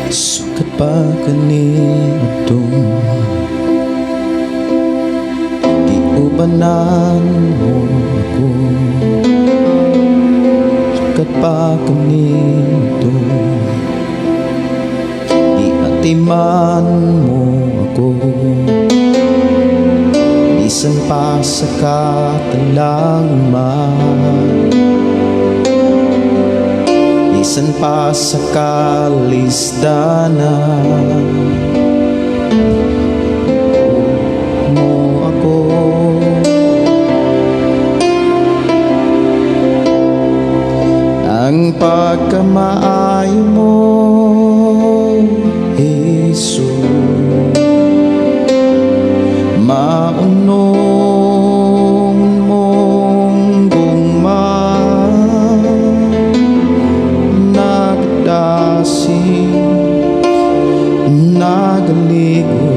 Sukat pa kaniadto, giubanan mo ako. Sukat pa kaniadto, giatiman mo ako. Bisan pa sa katalangman, bisan pa sa kalisdanan mo ako. Ang pagkamaayo mo, Jesus, maunong mong gugma, nagdasi, nagaligo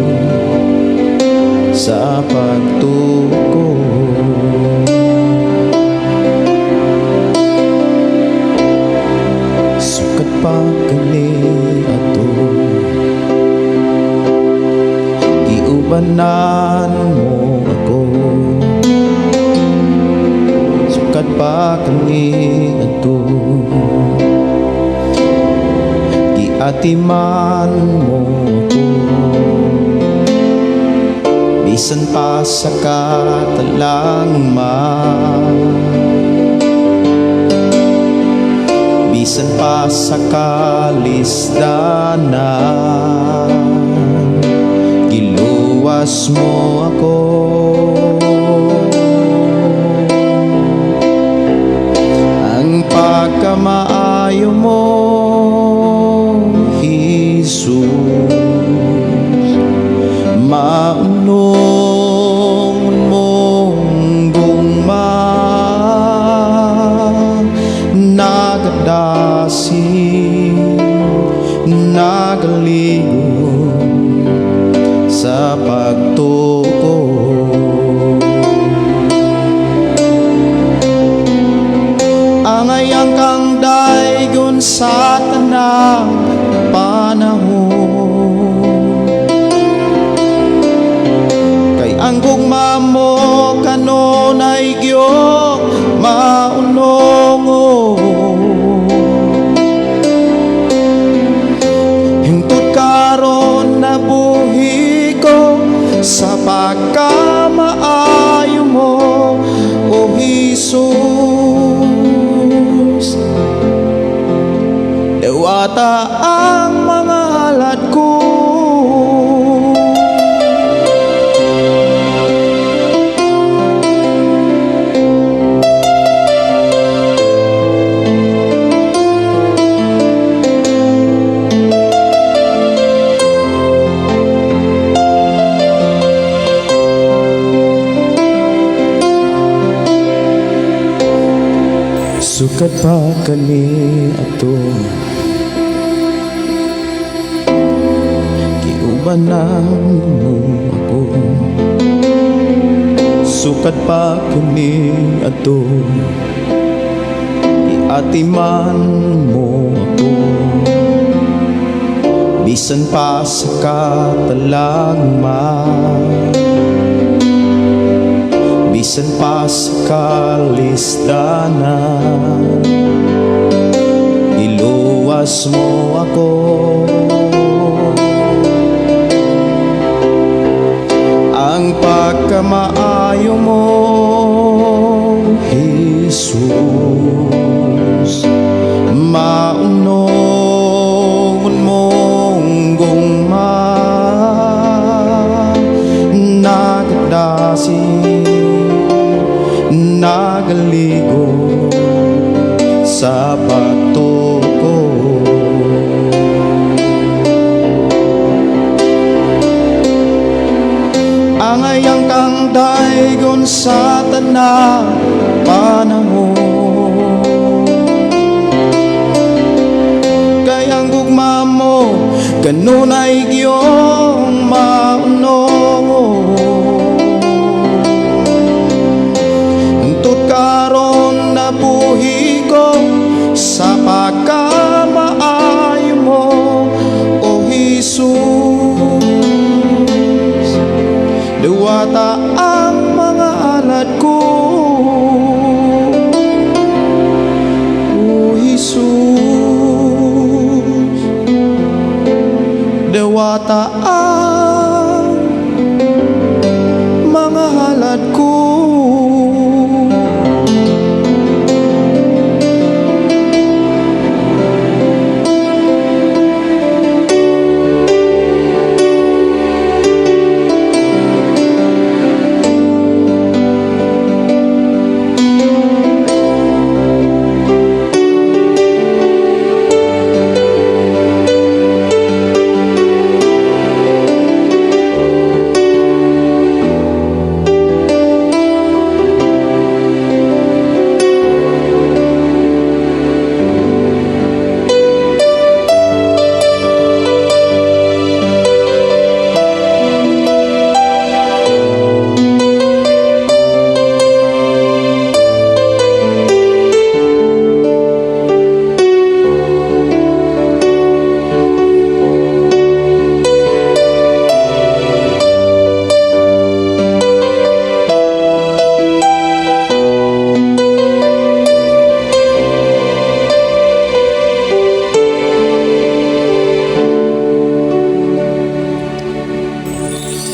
sa pagtuko. Sukat pa kaniadto, giubanan mo ako. Sukat pa kaniadto, giatiman mo ako. Bisan pa sa katalangman, bisan pa sa kalisdanan, giluwas mo ako. Ang pagkamaayo mo, Jesus, maunong mong gugma, nagadasi, nagaligo sa pagtuko. Angayang kang daygon sa tanang panahon, kay ang gugma mo kanunay gyud maunongon. Hingtod karon nabuhi ko sa pagkamaayo mo, O Jesus. Dawata ang mga halad ko. Sukad pa kaniadto, giubanan mo ako. Sukad pa kaniadto, giatiman mo ako. Bisan pa sa katalagman, bisan pa sa kalisdanan, giluwas mo ako. Ang pagkamaayo mo, Jesus, maunongon mong gugma, nagadasig, nagaligo sa pagtuo ko. Angayang kang daygon sa tanang panahon, kay ang gugma mo kanunay giyong maunong. Hangtod karon nabuhi ko sa pagkamaayo mo, O Jesus. Diwata ang mga alad ko, O Jesus. Diwata ang mga halad ko.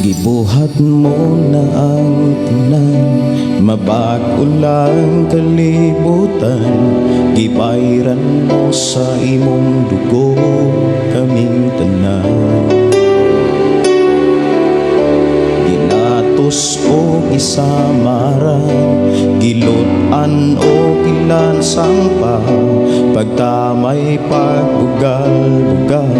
Gibuhat mo na ang tanan, mabag-o lang kalibutan. Gibayran mo sa imong dugo kaming tanan. Gilatos o gisamaran, gilut-an o gilansang pa, pagtamay, pagbugal-bugal,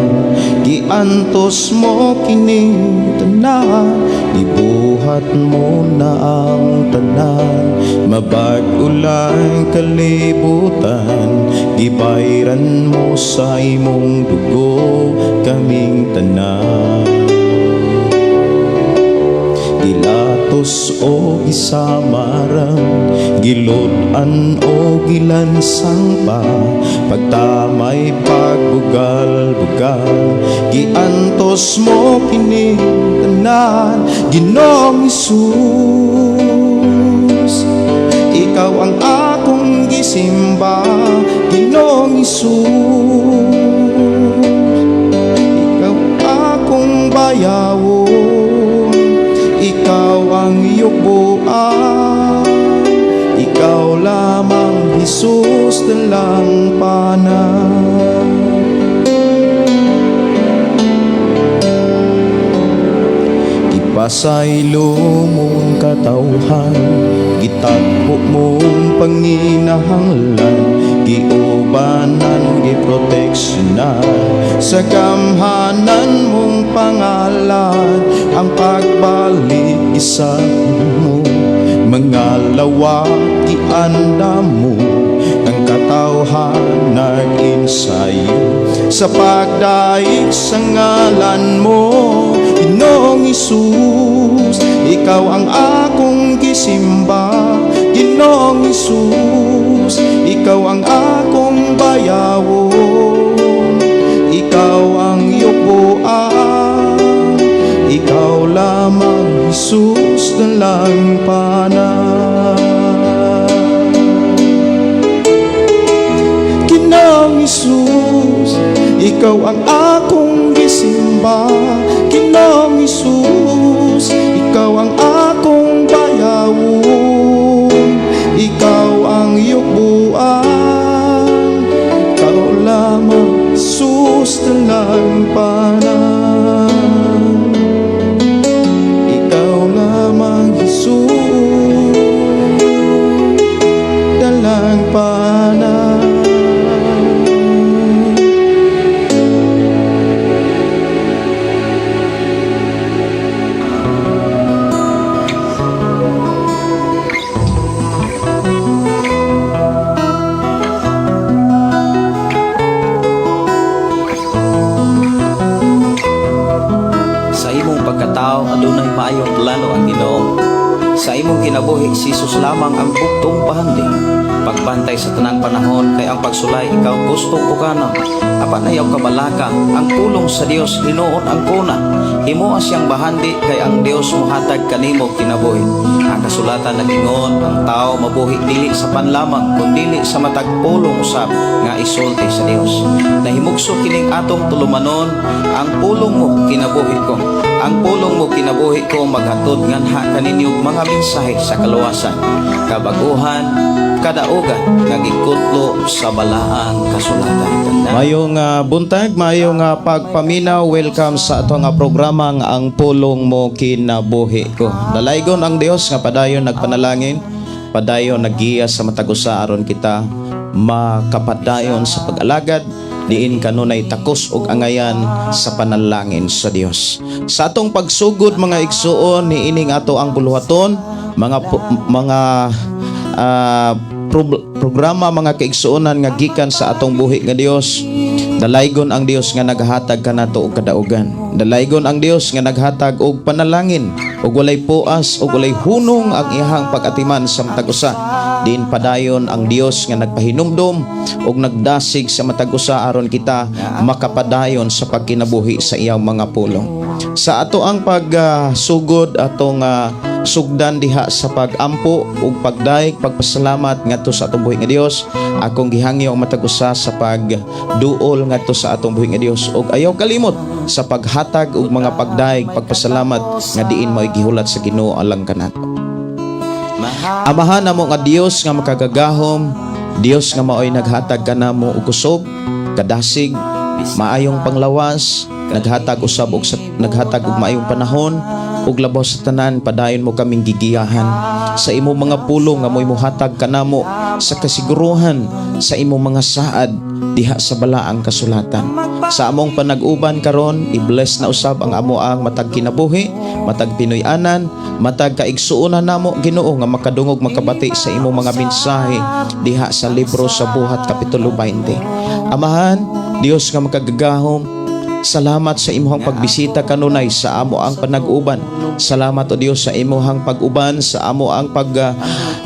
giantos mo kining tanan. Gibuhat mo na ang tanan, mabag-o lang kalibutan. Gibayran mo sa imong dugo kaming tanan. Gilatos o gisamaran, gilut-an o gilansang pa, pagtamay, pagbugal-bugal, giantos mo kini tanan. Ginoong Hesus, ikaw ang akong gisimba. Ginoong Hesus, ikaw akong bayawon. Ikaw ang yugbuan. Ikaw lamang, Jesus, dalampanan. Ipasaylo mong katawhan, gitagpo mong panginahanglan, giubanan, giproteksyonan sa gamhanan mong pangalan. Ang pagbalik isa mo, mga lawak gianda mo ang Katawhan nag-ensayo sa pagdaig sa ngalan mo. Ginoong Hesus, ikaw ang akong gisimba. Ginoong Hesus, ikaw ang akong bayawon. Ikaw ang yubuan. Ikaw lamang, Jesus, dalangpanan. Ginoong Hesus, ikaw ang akong gisimba. Ginoong Hesus, ikaw ang akong bayawon. Ikaw ang yubuan. Ikaw lamang, Jesus, dalangpanan. Ikaw lamang, Jesus, dalangpanan. Sa imong pagkatao, adunay maayong plano ang Ginoo. Sa imong kinabuhi, si Jesus lamang ang buktong bahandi. Pagbantay sa tanang panahon kay ang pagsulay ikaw gusto o gana. Apan ayaw kabalaka, ang pulong sa Dios hinuon ang kuna. Himoa siyang bahandi kay ang Dios mohatag kanimo kinabuhi. Ang kasulatan nagingon, ang tao mabuhi dili sa pan lamang kundili sa matag pulong usab nga isulti sa Dios. Nahimugso kining atong tulumanon, ang pulong mo kinabuhi ko. Ang pulong mo kinabuhi ko maghatod nganha kaninyo mga mensahe sa kaluwasan, kabaguhan, kadaugan nga gikutlo sa balaang kasulatan. Tanda. Mayong buntag, mayong pagpaminaw, welcome sa ato nga programa nga Ang Pulong Mo Kinabuhi Ko. Dalaygon ang Dios nga padayon nagpanalangin, padayon naggiya sa matag usa aron kita makapadayon sa pag-alagad diin kanunay takos og angayan sa panalangin sa Dios. Sa atong pagsugod, mga igsuon, niining ato ang buluhaton, mga programa, mga kaigsuonan, nga gikan sa atong buhi nga Dios. Dalaygon ang Dios nga naghatag kanato og kadaugan. Dalaygon ang Dios nga naghatag og panalangin ug walay puas ug walay hunong ang iyahang pag-atiman sa matag usa. Diin padayon ang Dios nga nagpahinumdom ug nagdasig sa matag usa aron kita makapadayon sa pagkinabuhi sa iyang mga pulong. Sa ato ang pagsugod, atong sugdan diha sa pagampo ug pagdayeg pagpasalamat ngadto sa atong buhi nga Dios. Akong gihangyo ang matag usa sa pagduol ngadto sa atong buhi nga Dios ug ayaw kalimot sa paghatag og mga pagdayeg pagpasalamat nga diin mo'y gihulat sa Ginoo alang kanato. Amahan namo nga Dios nga makagagahom, Dios nga maoy naghatag kanamo og kusog, kadasig, maayong panglawas, naghatag usab og naghatag og maayong panahon ug labaw sa tanan, padayon mo kaming gigiyahan sa imong mga pulong nga mo'y mohatag kanamo sa kasiguruhan sa imong mga saad diha sa balaang kasulatan. Sa among panag-uban karon, i-bless na usab ang amo ang matag kinabuhi, matag Pinoy-anan, matag kaigsuonan namo, Ginoo, nga makadungog, makabati sa imong mga mensahe diha sa libro sa Buhat kapitulo 20. Amahan, Dios nga makagagahom, salamat sa imong pagbisita kanunay sa amo ang panag-uban. Salamat, o Dios, sa imong pag-uban sa amo ang pag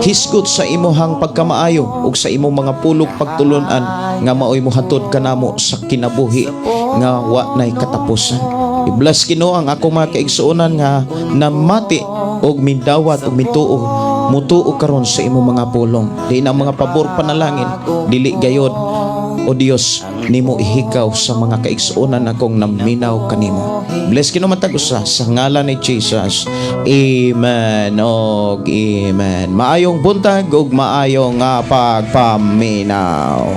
hisgot sa imong pagkamaayo ug sa imong mga pulong pagtulunan nga maoy mohatod kanamo sa kinabuhi nga wa nay katapusan. I-bless, Ginoo, ang akong mga kaigsuonan nga namati og mindawat og mituo mutuo karon sa imong mga pulong. Di na ang mga pabor panalangin dili gayod, o Dios, nimo ihikaw sa mga kaigsuonan akong naminaw kanimo. Bless, Ginoo, matag usa sa ngalan ni Jesus. Amen og amen. Maayong buntag ug maayong nga pagpaminaw.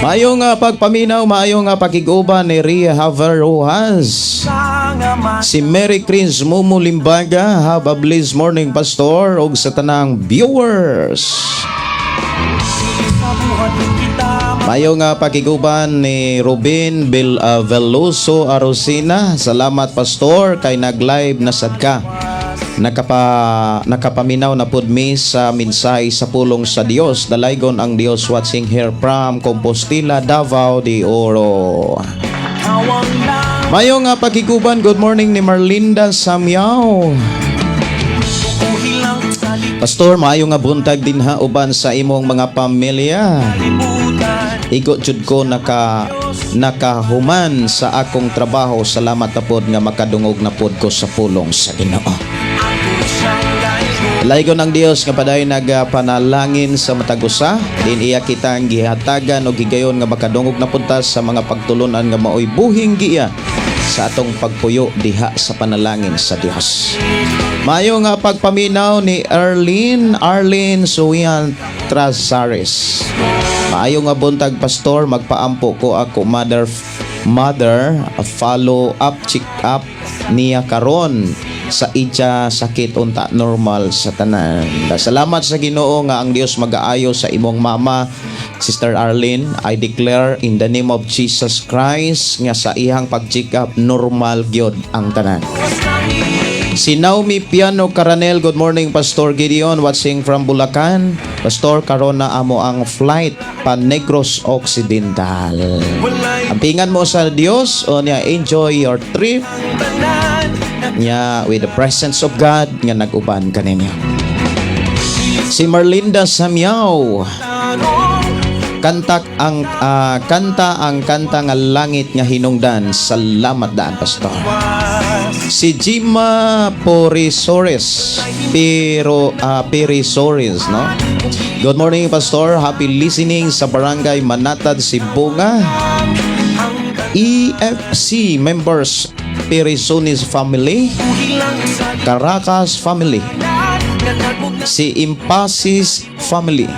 Maayong pagpaminaw, maayong pakig-uban ni Ria Haver Rojas. Si Mary Chris Mumu Limbaga, have a blessed morning, Pastor, ug sa tanang viewers. Mayo nga pakiguban ni Ruben Veloso Arosina. Salamat, Pastor, kay nag-live na sad ka. Nakapaminaw na pud mi sa mensahe sa pulong sa Dios. Dalaygon ang Dios, watching here from Compostela, Davao de Oro. Mayo nga pakiguban, good morning ni Marlinda Samyaw. Pastor, maayo nga buntag dinha uban sa imong mga pamilya. Igo jud ko nakahuman sa akong trabaho. Salamat na pod nga makadungog na pod ko sa pulong sa Ginoo. Laygon ang Dios nga padayon nagapanalangin sa matag usa din iya kitang gihatagan og higayon nga makadungog na pud ta sa mga pagtulunan nga maoy buhing giya sa atong pagpuyo diha sa panalangin sa Dios. Mayo nga pagpaminaw ni Arlene Arlene Suian Trazares. Maayo nga buntag, Pastor, magpaampo ko ako mother mother follow up check up niya karon sa ija sakit, unta normal sa tanan. Salamat sa Ginoo nga ang Dios magaayo sa imong mama, Sister Arlene. I declare in the name of Jesus Christ nga sa iyang pag-check up normal gyud ang tanan. Si Naomi Piano Caranel, good morning, Pastor Gideon, watching from Bulacan. Pastor, karon na amo ang flight pa Negros Occidental. Ampingan mo sa Dios o niya, enjoy your trip niya with the presence of God nga nag-uban kaninyo. Si Marlinda Samyaw, kanta ang kanta nga "Langit nga Hinungdan". Salamat daan, Pastor. Si Jima Porisores, pero Perisores, no? Good morning, Pastor. Happy listening sa Barangay Manatad, Sibonga. EFC members, Perisonis family, Caracas family, si Impasis family,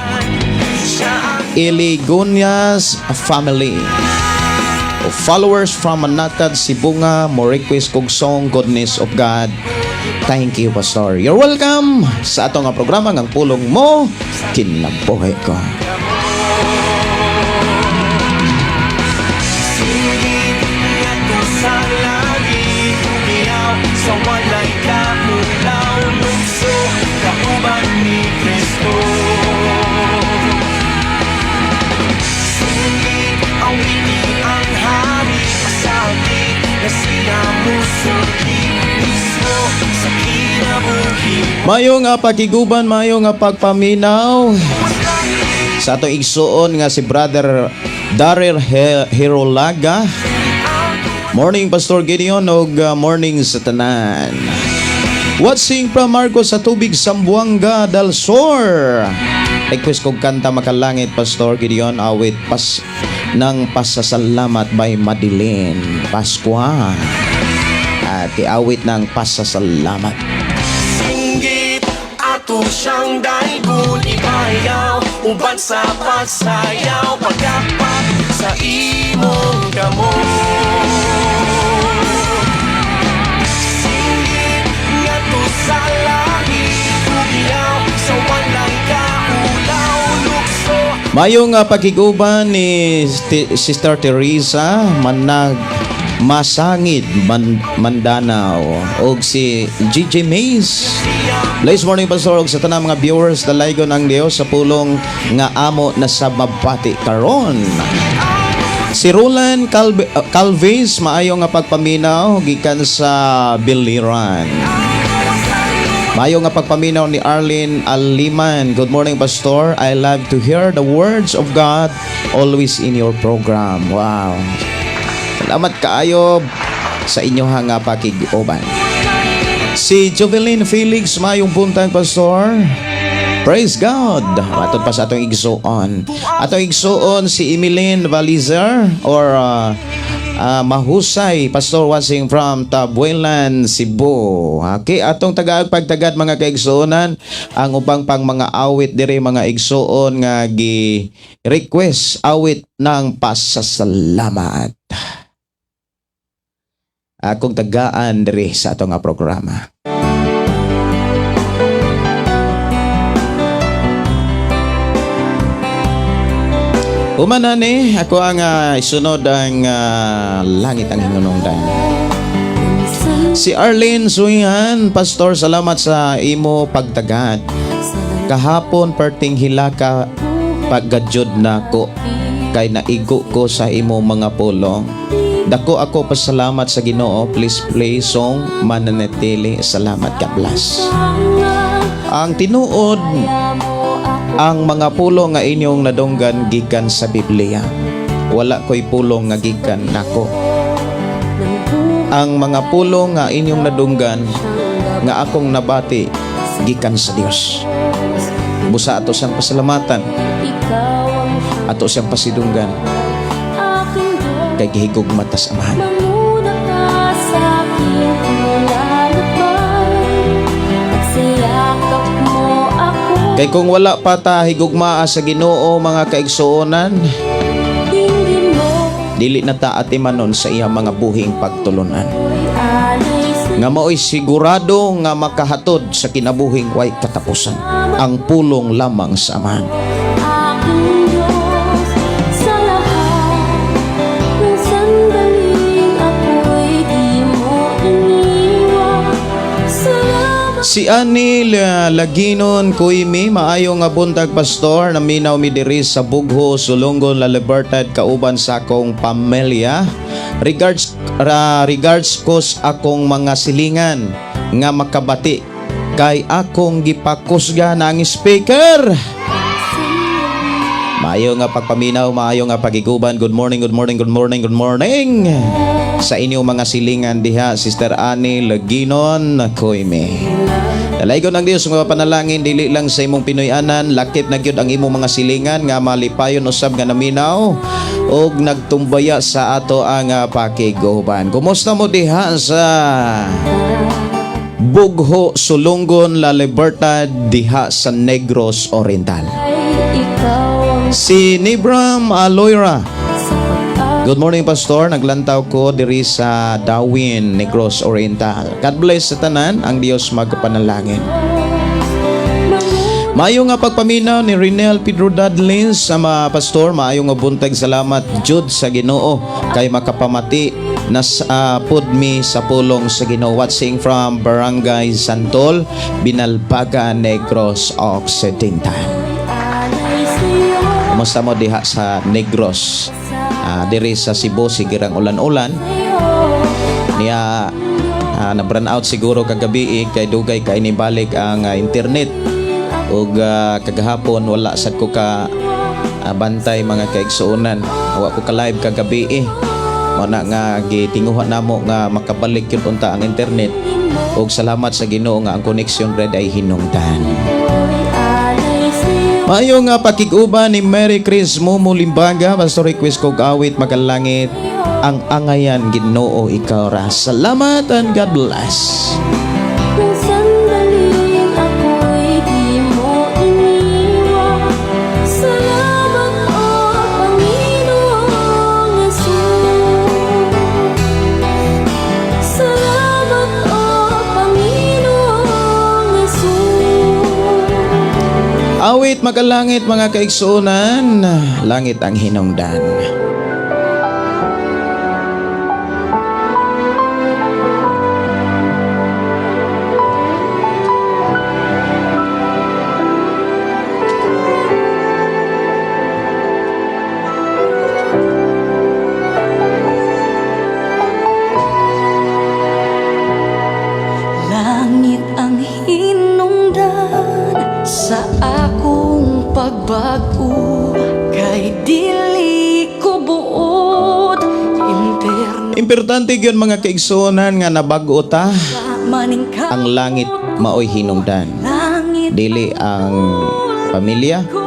Eligonias family. Followers from Manatad, Sibonga, mo request kog song "Goodness of God". Thank you, Pastor. You're welcome sa atong nga programa ng Pulong Mo, Kinabuhi Ko. Singgit ngadto sa langit, humiyaw sa walay kaulaw, lukso kauban ni Kristo. Singgit awiti ang hari, pasabi na siya musulti mismo sa kinabuhi. Mayo nga pakiguban, mayo nga pagpaminaw sa atong igsuon nga si Brother Daryl Herolaga. Morning, Pastor Gideon, og morning sa tanan. Watching from Marcos sa Tubig, Zamboanga del Sur. Request kog kanta "Makalangit", Pastor Gideon, awit pas ng "Pasasalamat" by Madeline Pasqua. At iawit ng "Pasasalamat". Singgit ato siyang daygon, ibayaw uban sa pagsayaw, pagkapak sa imong kamot. Singgit ngadto sa langit, humiyaw sa walay kaulaw, lukso. Mayo nga pakiguban ni Sister Teresa Manag Masangid Mandanao og si GJ Mays. Blessed morning, Pastor, og sa tanang mga viewers. Dalaygon ang Dios sa pulong nga amo na sa mabati karon. Si Roland Calvis, maayo nga pagpaminaw gikan sa Biliran. Mayo nga pagpaminaw ni Arlene Aliman. Good morning, Pastor. I love to hear the words of God always in your program. Wow. Salamat kaayo sa inyo nga pakig-uban. Si Jovelyn Felix, mayong buntag, Pastor. Praise God. Matod pa sa atong igsuon. Atong igsuon si Emmeline Valizer or Mahusay, Pastor, watching from Tabuelan, Cebu. Okay, atong tagaag pagtagad, mga kaigsuonan, ang ubang pang mga awit diri, mga igsuon, nga gi request awit ng "Pasasalamat". Akong tagaan diri sa atong nga programa. Human ani, ako ang isunod ang "Langit ang Hinungdan." Si Arlene Suihan, "Pastor, salamat sa imo pagtagad. Kahapon perting hilaka paggadyod nako kay naigo ko sa imo mga pulong. Dako ako pasalamat sa Ginoo. Please play song 'Mananatili'. Salamat, God bless." Ang tinuod, ang mga pulong nga inyong nadunggan gikan sa Biblia. Wala ko'y pulong nga gikan nako. Ang mga pulong nga inyong nadunggan nga akong nabati gikan sa Dios. Busa ato siyang pasalamatan, ato siyang pasidunggan kay gihigugma ta sa Amahan. Manguna ka sa aking nilalakbay. At sa yakap mo ako. Kay kung wala pa ta higugmaa sa Ginoo, mga kaigsuonan, Dinggin mo dili na ta atimanon sa iyang mga buhing pagtulunan. Alay sa Nga mao'y sigurado nga makahatod sa kinabuhing way katapusan. Ang pulong lamang sa Amahan. Aking Diyos. Sa lahat ng sandaling ako'y di mo iniwan. Salamat. Si Ani Laginon Kuimi, "Maayo nga buntag, Pastor. Naminaw mi diri sa Bugho, Sulongon, La Libertad kauban sa akong pamilya. Regards ra, regards ko sa akong mga silingan nga makabati kay akong gipakusga na ang speaker." Maayo nga pagpaminaw, maayo nga pagiguban. Good morning, good morning, good morning, good morning. Sa inyong mga silingan diha, Sister Ani Laginon Koime. Dalaygon ang Dios nga panalangin dili lang sa imong Pinoy-anan, lakip na gyud ang imong mga silingan nga malipayon usab nga naminaw og nagtumbaya sa ato ang pakiguban. Kumusta mo diha sa Bugho, Sulongon, La Libertad diha sa Negros Oriental? Ay ikaw ang Si Nibram Aloyra. Sa pag "Good morning, Pastor. Naglantaw ko diri sa Dauin, Negros Oriental. God bless sa tanan. Ang Dios magpanalangin." Maayo nga pagpaminaw ni Renel Pedro Dadlin sa mga pastor, maayo nga buntag, salamat jud sa Ginoo kay makapamati nas pud mi sa pulong sa Ginoo. Watching from Barangay Santol, Binalbaga, Negros Occidental. Alay sa'yo. Kumusta mo diha sa Negros? Diri sa Cebu sige rang ulan-ulan niya, na brown out siguro kagabi eh, kay dugay kay nibalik ang internet ug kagahapon wala sad ko ka bantay, mga kaigsuonan, wa ko ka live kagabi eh. Mao na nga gitinguha namo nga makabalik yun unta ang internet ug salamat sa Ginoo nga ang connection red ay hinungdan. Alay sa'yo. Maayo nga pakig-uban ni Mary Chris Momo Limbaga, "Pastor, request kog awit 'Magalangit ang Angayan, Ginoo Ikaw Ra.' Salamat and God bless." Nang sandaling ako'y di mo iniwan. Salamat, O Panginoong Jesus. Salamat, O Panginoong Jesus. Awit 'Magalangit', mga kaigsuonan, langit ang hinungdan. Langit ang hinungdan sa akong pagbago kay dili ko buot imperno. Importante gyud, mga kaigsuonan, nga nabag-o ta, Maningka. Ang langit maoy hinungdan. Langit Dili ang pamilya, ko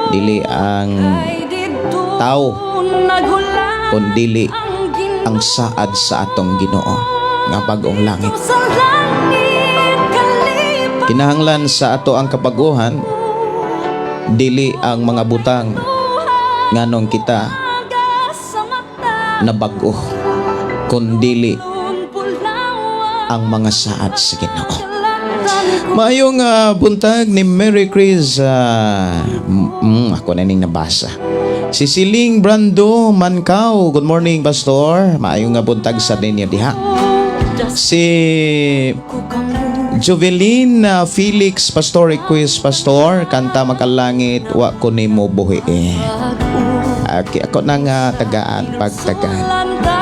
dili ang kay didto tao, naghula kundili ang Ginoo. Ang saad sa atong Ginoo nga bag-ong langit. Sa langit kalipay. Kinahanglan sa ato ang kabaguhan, dili ang mga butang nganong kita Sa mata nabag-o, kundili pulawan. Ang mga saad sa Ginoo. Kalatan. Maayong buntag ni Mary Chris. Ako na ning nabasa. Si Siling Brando Mancao, good morning, Pastor. Maayo nga buntag sa ninyo diha. Si Jovelyn Felix, Pastor, request, Pastor, kanta "Makalangit, Wa Ko Nimo Buhi". Okay, ako na nga tagaan pagtagaan. Landa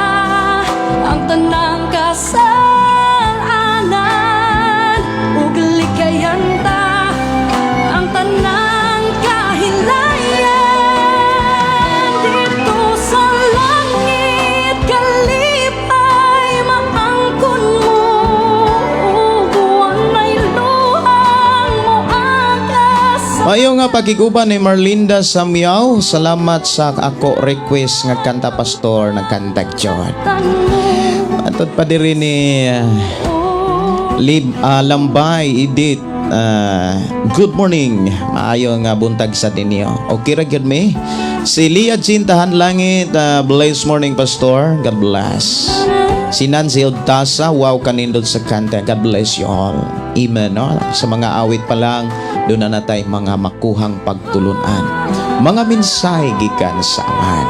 ang tanang kasalanan ug likayan ta ang tanang kahilayan. Didto sa langit kalipay maangkon mo ug walay luhang moagas. Maayo nga pakiguban ni Marlinda Samyaw. Salamat sa ako request nga kanta, Pastor, nagkantag jud. Atod pa diri ni Lib Lambay Edith. Good morning. Maayo nga buntag sa ninyo. Okay ra gyud mi. Si Leah Jean Tahan Langit, bless morning, Pastor. God bless. Si Nancy Odtasa, wow kanindot sa kanta. God bless you all. Amen, no? Sa mga awit pa lang, doon na natay mga makuhang pagtulunan. Mga mensahe gikan sa Amahan.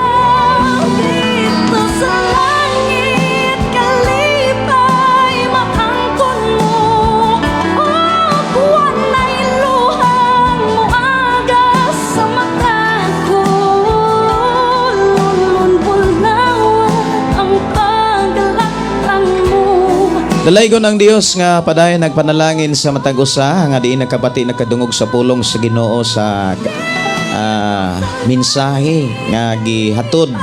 Didto sa langit kalipay maangkon mo ug walay luhang moagas sa mata ko. Lunlun bulawan ang paglaktan mo. Dalaygon ang Dios nga padayon nagpanalangin sa matag usa nga diin nakabati, nakadungog sa pulong sa Ginoo sa mensahe nga gihatod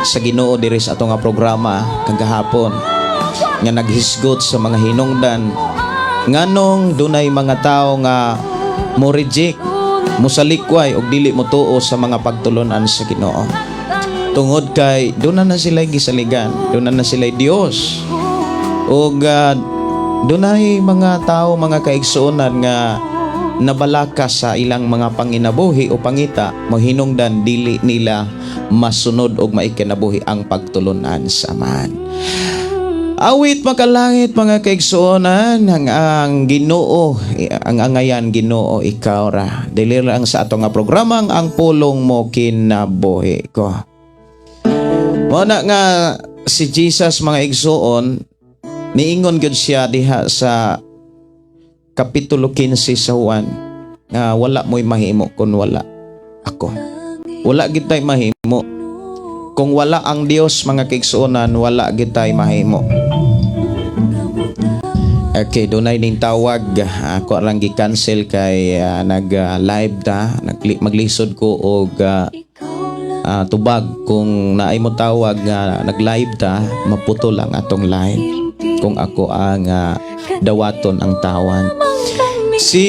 sa Ginoo diri sa ato nga programa kagahapon nga naghisgot sa mga hinungdan nganong dunay mga tawo nga mo reject, mosalikway og dili motuo sa mga pagtulunan sa Ginoo, tungod kay duna na sila gisaligan, duna na sila Dios. Ug dunay mga tao, mga kaigsuonan, nga nabalaka sa ilang mga panginabuhi o pangita, mohinungdan dili nila masunod og maikinabuhi ang pagtulunan sa Amahan. Awit "Makalangit", mga kaigsuonan, ang Ginoo, ang angayan, Ginoo, ikaw ra. Dili lang sa ato nga programang "Ang Pulong Mo Kinabuhi Ko". Mao na nga si Jesus, mga igsuon, niingon gyud siya diha sa Kapitulo 15 sa Juan nga wala mo'y mahimo kung wala ako. Wala gitay mahimo. Kung wala ang Dios, mga kaigsuonan, wala gitay mahimo. Okay, dunay ning tawag. Ako lang gi-cancel kay nag live ta, maglisod ko og tubag kung naay mo tawag nga nag-live ta, maputol ang atong line kung ako ang dawaton ang tawag. Si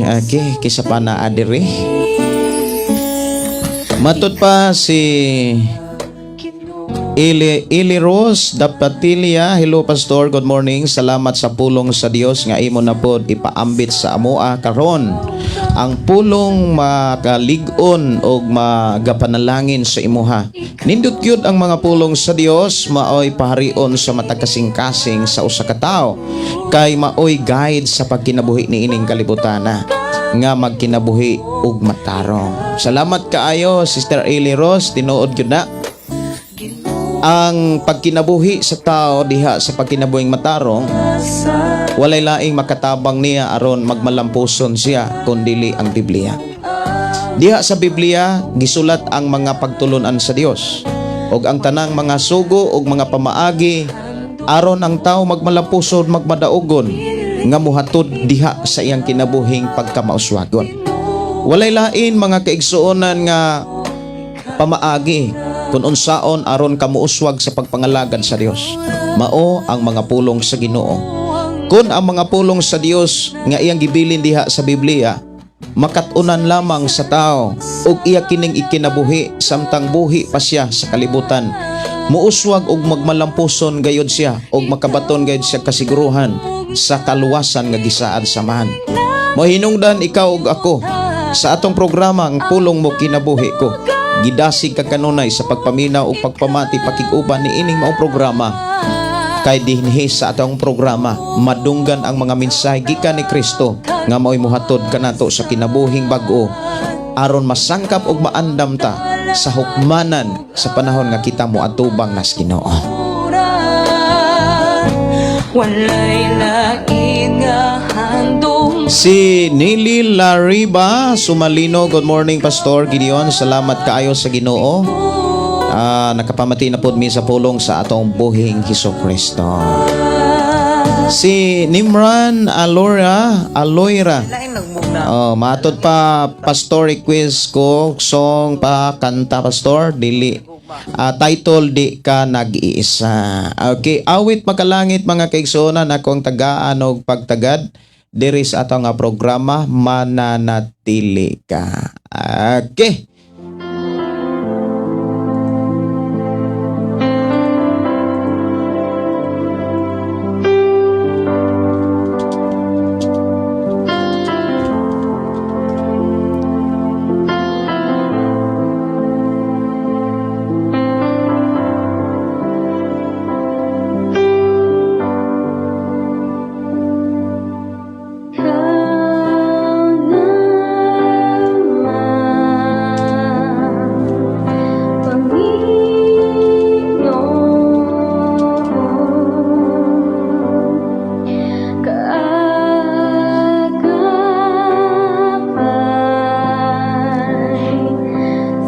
okay, kisa pa na adiri. Matod pa si Ili, Ili Rose Dapatilia, hello, Pastor, good morning. Salamat sa pulong sa Dios nga imo na pod ipaambit sa amoa karon. Ang pulong makalig-on og magapanalangin sa imuha. Nindot gyud ang mga pulong sa Dios, maoy paharion sa matag kasing-kasing sa usa ka tawo. Kay maoy guide sa pagkinabuhi niining kalibutana nga magkinabuhi ug matarong. Salamat kaayo, Sister Eli Rose, tinuod gyud na ang pagkinabuhi sa tao diha sa pagkinabuhing matarong, walay laing makatabang niya aron magmalampuson siya kun dili ang Biblia. Diha sa Biblia gisulat ang mga pagtulunan sa Dios ug ang tanang mga sugo ug mga pamaagi aron ang tao magmalampuson, magmadaugon nga muhatod diha sa iyang kinabuhing pagkamauswagon. Walay lain, mga kaigsuonan, nga pamaagi kung unsaon aron ka muuswag sa pagpangalagad sa Dios. Mao ang mga pulong sa Ginoo. Kung ang mga pulong sa Dios nga iyang gibilin diha sa Biblia makat-unan lamang sa tao ug iya kining ikinabuhi samtang buhi pa siya sa kalibutan, muuswag og magmalampuson gayud siya ug makabaton gayud siya kasiguruhan sa kaluwasan nga gisaad sa Amahan. Mohinungdan ikaw ug ako sa atong programa "Ang Pulong Mo Kinabuhi Ko". Gidasig ka kanunay sa pagpaminaw ug pagpamati pakig-uban ni ining maong programa kay dinhi sa atong programa madunggan ang mga mensahe gikan ni Kristo nga mao'y muhatod kanato sa kinabuhing bag-o aron masangkap ug maandam ta. sa hukmanan sa panahon nga kita moatubang nas Ginoo. Walay lain nga handom. Si Nili Lariba Sumalino, good morning, Pastor Gideon. Salamat kaayo sa Ginoo. Nakapamati na pod mi sa pulong sa atong buhing Hesus Kristo. Si Nimran Alora, Aloira. Oh, matod pa, Pastor, request ko song pa kanta, Pastor, dili. Title "Di Ka Nag-iisa." Okay, awit makalangit, mga kaigsuonan, akong tagaan og pagtagad diri sa atong nga programa, "Mananatili Ka." Okay. Ikaw lamang, Panginoon, kaagapay,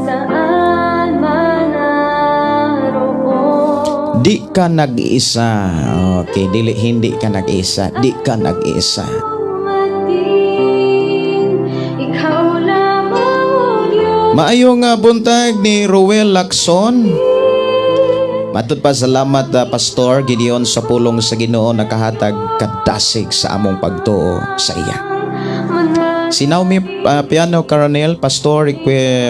saan man naroon. Di ka nag-iisa. Okay, dili, hindi ka nag-iisa. Di ka nag-iisa. Dumating, ikaw lamang, O Diyos. Maayong buntag ni Ruel Lacson. Matod pa, salamat, Pastor Gideon, sa pulong sa Ginoo, nakahatag kadasig sa among pagtuo sa iya. Si Naomi Piano Caronel, Pastor,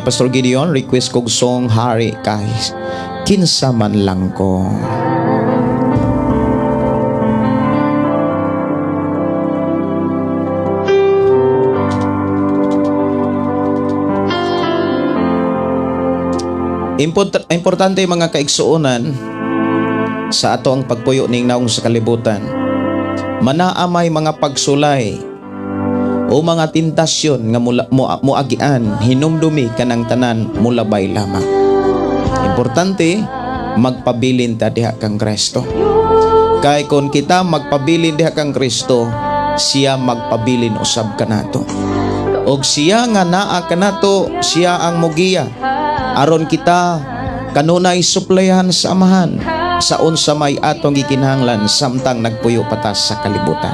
Pastor Gideon, request kog song "Hari Kahis Kinsa Man Lang Ko." Importante, mga kaigsuonan, sa ato ang pagpuyo ning naong sa kalibutan. Manaamay mga pagsulay o mga tentasyon nga mula, mo, moagian, hinumdumi kanang tanan mulabay lamang. Importante magpabilin ta diha kang Kristo. Kay kon kita magpabilin diha kang Kristo, siya magpabilin usab kanato. Og siya nga naa kanato, siya ang mugiya aron kita kanunay suplayan sa Amahan sa unsa may atong gikinahanglan samtang nagpuyo pa ta sa kalibutan.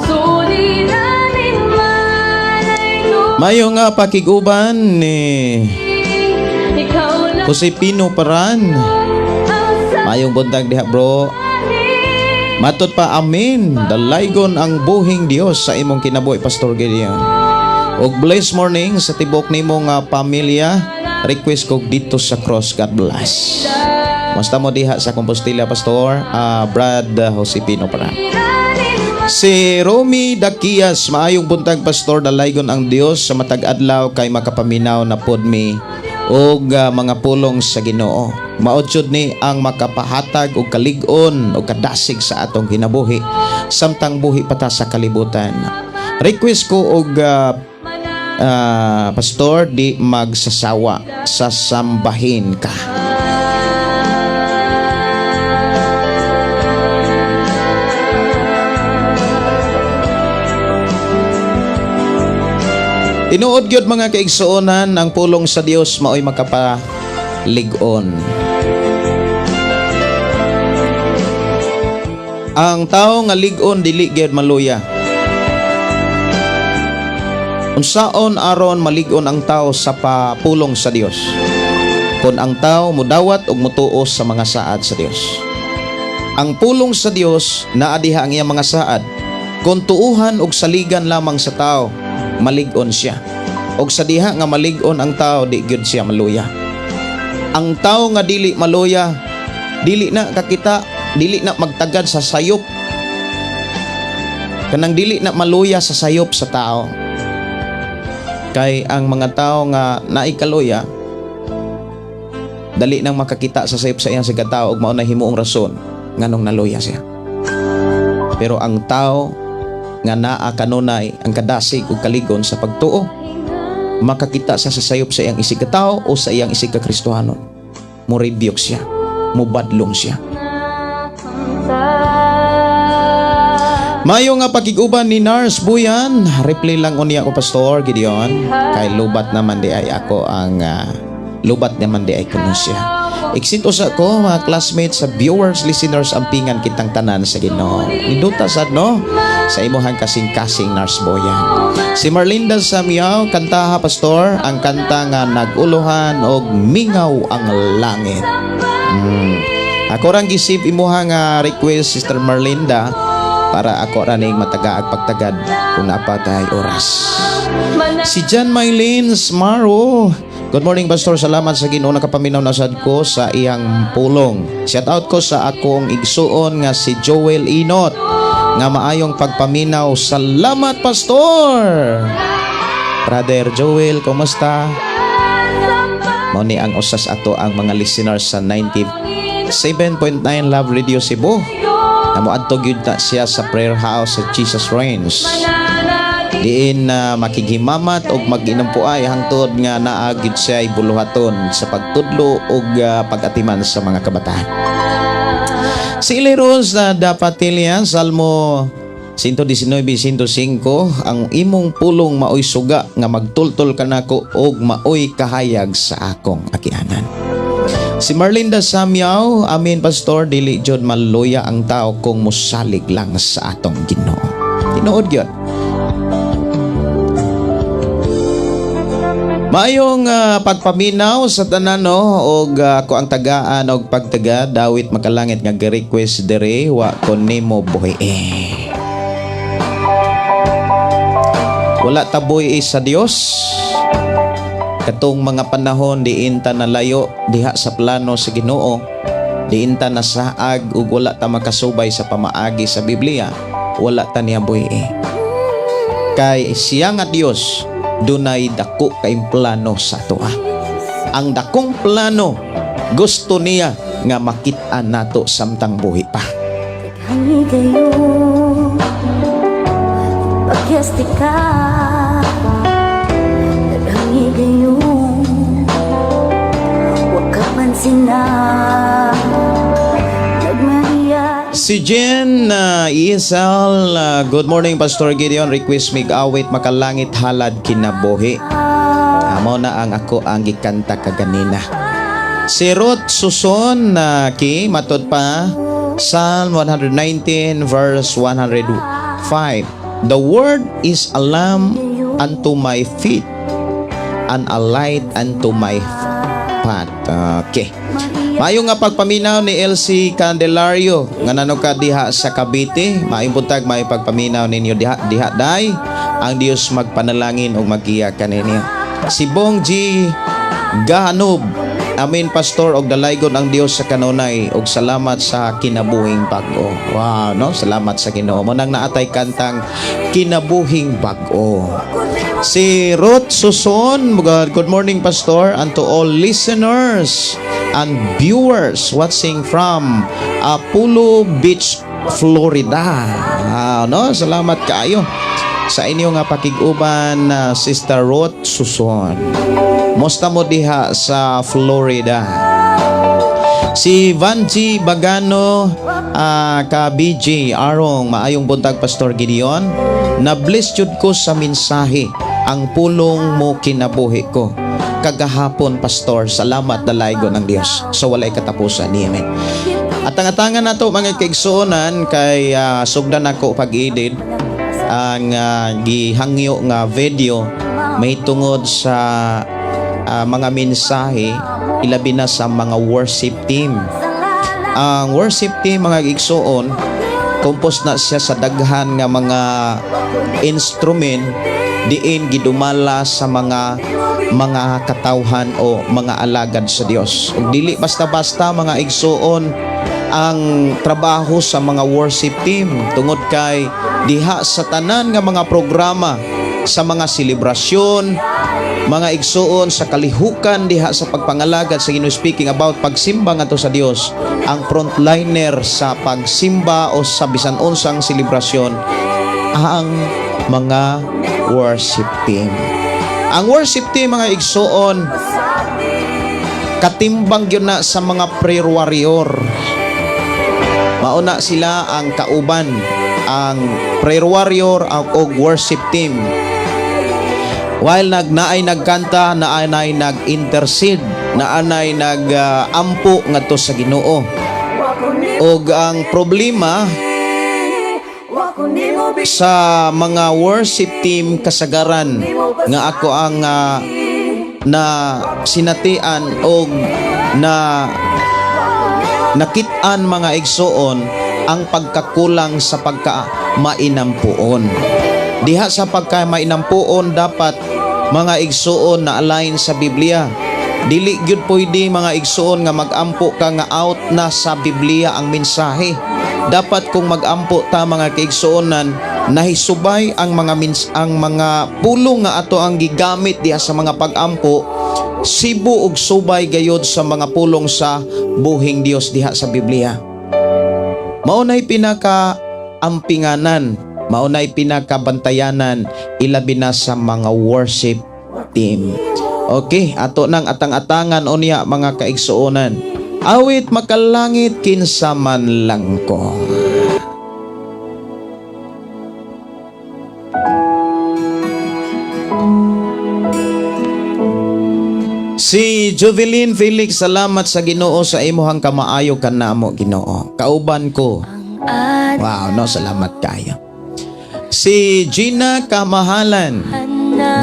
Suliranin man ay Mayo nga pakiguban ni ikaw lang Jose Pino Paran. ang Mayong buntag diha, bro. Matod pa, amen. Dalaygon ang buhing Dios sa imong kinabuhi, Pastor Gideon. Og blessed morning sa tibok nimo nga pamilya. Request kog "Dito sa Cross." God bless. Musta mo diha sa Compostela, Pastor? Brad Jose Pino Paran. Si Romy Dakias, maayong buntag, Pastor, dalaygon ang Dios sa matag adlaw kay makapaminaw na pod mi og mga pulong sa Ginoo. Mao jud ni ang makapahatag og kalig-on og kadasig sa atong kinabuhi samtang buhi pa ta sa kalibutan. Request ko og Pastor, "Di Magsasawa sa Sambahin Ka." Tinuod gyud, mga kaigsuonan, ang pulong sa Dios maoy makapalig-on. Ang tao nga lig-on dili gyud maluya. Unsaon aron malig-on ang tao sa papulong sa Dios? Kung ang tao mudawat ug mutuo sa mga saad sa Dios. Ang pulong sa Dios naa diha ang iyang mga saad. Kung tuuhan og saligan lamang sa tao, malig-on siya. Og sa diha nga malig-on ang tao, di gyud siya maluya. Ang tao nga dili maluya, dili na kakita, dili na magtagad sa sayop. Kanang dili na maluya sa sayop sa tao. Kay ang mga tao nga naikaluya, dali nang makakita sa sayop sa iyang tao ug mao na himuong rason nganong naluya siya. Pero ang tao nga naa kanunay ang kadasig ug kaligon sa pagtuo, Makakita sa sayop sa iyang isig katao o sa iyang isig kakristohanon. Mo rebuke siya, mubadlong siya. Mayo nga pakig-uban ni Nars Buyan, reply lang unya ko, Pastor Gideon, kay lubat naman di ay ako ang lubat naman di ay kuno siya. Exit usa ko mga classmates sa viewers, listeners, ampingan kitang tanan sa Ginoo. Nindota sad, no, sa imuhang kasing-kasing, Nars Boyan. Si Marlinda Samyaw, kantaha, Pastor, ang kanta nga "Nag-uluhan og Mingaw ang Langit." Ako rang gisip imuha nga request, Sister Marlinda, para ako ra ning matagaag pagtagad kung napatay oras. Si John Mylene Smaro. Good morning, Pastor. Salamat sa Ginoo, nakapaminaw na sad ko sa iyang pulong. Shout out ko sa akong igsuon nga si Joel Inot nga maayong pagpaminaw. Salamat, Pastor. Brother Joel, kumusta? Mao ni ang usas ato ang mga listeners sa 97.9 Love Radio Cebu. Na moadto gyud na siya sa prayer house sa Jesus Reigns. Diin na makighimamat og mag-inampuay hangtod nga naa gyud siya buluhaton sa pagtudlo og pag-atiman sa mga kabataan. Si Eli Rose na Dapatilya, Salmo 119, 105, ang imong pulong maoy suga nga magtultol kanako og maoy kahayag sa akong agianan. Si Marlinda Samyaw, amen, Pastor, dili jud maluya ang tao kung musalig lang sa atong Ginoo. Tinuod gyud. Maayong pagpaminaw sa tanan, no, og ako ang tagaan og pagtaga dawit makalangit nga request dere, "Wa ko nimo buhi." Eh. Wala taboy sa Dios. Katong mga panahon diin ta nalayo diha sa plano sa Ginoo, diin ta nasaag ug wala ta makasubay sa pamaagi sa Biblia, wala ta niya buhi. Kay siya nga Dios dunay dako kay plano sa atoa. Ang dakong plano gusto niya nga makit-an nato samtang buhi pa. Higayon, Pagkesti ka. Daghang higayon, Huwag ka pansina. Nagmahiya. Si Jen Isal, good morning, Pastor Gideon, request mig awit "Makalangit Halad Kinabuhi." Amo na ang ako ang gikanta kaganina. Si Ruth Suson na ki matod pa Psalm 119 verse 105. The word is a lamp unto my feet and a light unto my path. Okay. Maayo nga pagpaminaw ni LC Candelario nga nano ka diha sa Cavite. Maayong buntag, maayo pagpaminaw ninyo diha diha day. Ang Dios magpanalangin ug magiya kaninyo. Si Bong G Gahanob. Amen, Pastor, og dalaygon ang Dios sa kanunay og salamat sa kinabuhing bag-o. Wow, no? Salamat sa Ginoo. Mo nang naatay kantang "Kinabuhing Bag-o." Si Ruth Suson, good morning, Pastor, and to all listeners and viewers watching from Apollo Beach, Florida. Ah, no? Salamat kaayo sa inyo nga pakig-uban na Sister Ruth Suson. Musta mo diha sa Florida? Si Vanji Bagano ka BJ Arong, maayong buntag, Pastor Gideon. Na-bless jud ko sa mensahe, ang pulong mo kinabuhi ko. Kagahapon, Pastor, salamat, dalaygon ng Dios. So walay katapusan ni amen. At ang atangan nato, mga kaigsuonan, kay sugdan ako pag-edit ang gihangyo nga video may tungod sa mga mensahe, ilabi na sa mga worship team. Ang worship team, mga igsuon, compose na siya sa daghan nga mga instrument diin gidumala sa mga katawhan o mga alagad sa Dios. Ug dili basta-basta, mga igsuon, ang trabaho sa mga worship team tungod kay diha sa tanan nga mga programa, sa mga selebrasyon, mga igsuon, sa kalihukan diha sa pagpangalagad sa Ginoo, speaking about pagsimba ngadto sa Dios, ang frontliner sa pagsimba o sa bisan unsang selebrasyon ang mga worship team. Ang worship team, mga igsuon, katimbang gyud na sa mga prayer warrior. Mauna sila ang kauban, ang prayer warrior ang og worship team. While nagnaay nagkanta, naanay nag-intercede, naanay nag-ampo ngadto sa Ginoo. Og ang problema sa mga worship team kasagaran nga ako ang na sinatian og na nakit-an, mga igsuon, ang pagkakulang sa pagka mainampuon. Diha sa pagka mainampuon, dapat, mga igsuon, na align sa Biblia. Dili gyud pwede, mga igsuon, nga magampo ka nga out na sa Biblia ang mensahe. Dapat kung magampo ta, mga kaigsuonan, nahisubay ang mga pulong nga ato ang gigamit diha sa mga pagampo, sibo ug subay gayod sa mga pulong sa buhing Dios diha sa Biblia. Mao nay pinaka ampinganan, mao nay pinakabantayanan, ilabi na sa mga worship team. Okay, ato nang atang-atangan unya, mga kaigsuonan. Awit "Makalangit Kinsa Man Lang Ko". Si Juvelin Felix, salamat sa Ginoo sa imuhang kamaayo kanamo, Ginoo. Kauban ko. Wow, no, salamat kayo. Si Gina Kamahalan.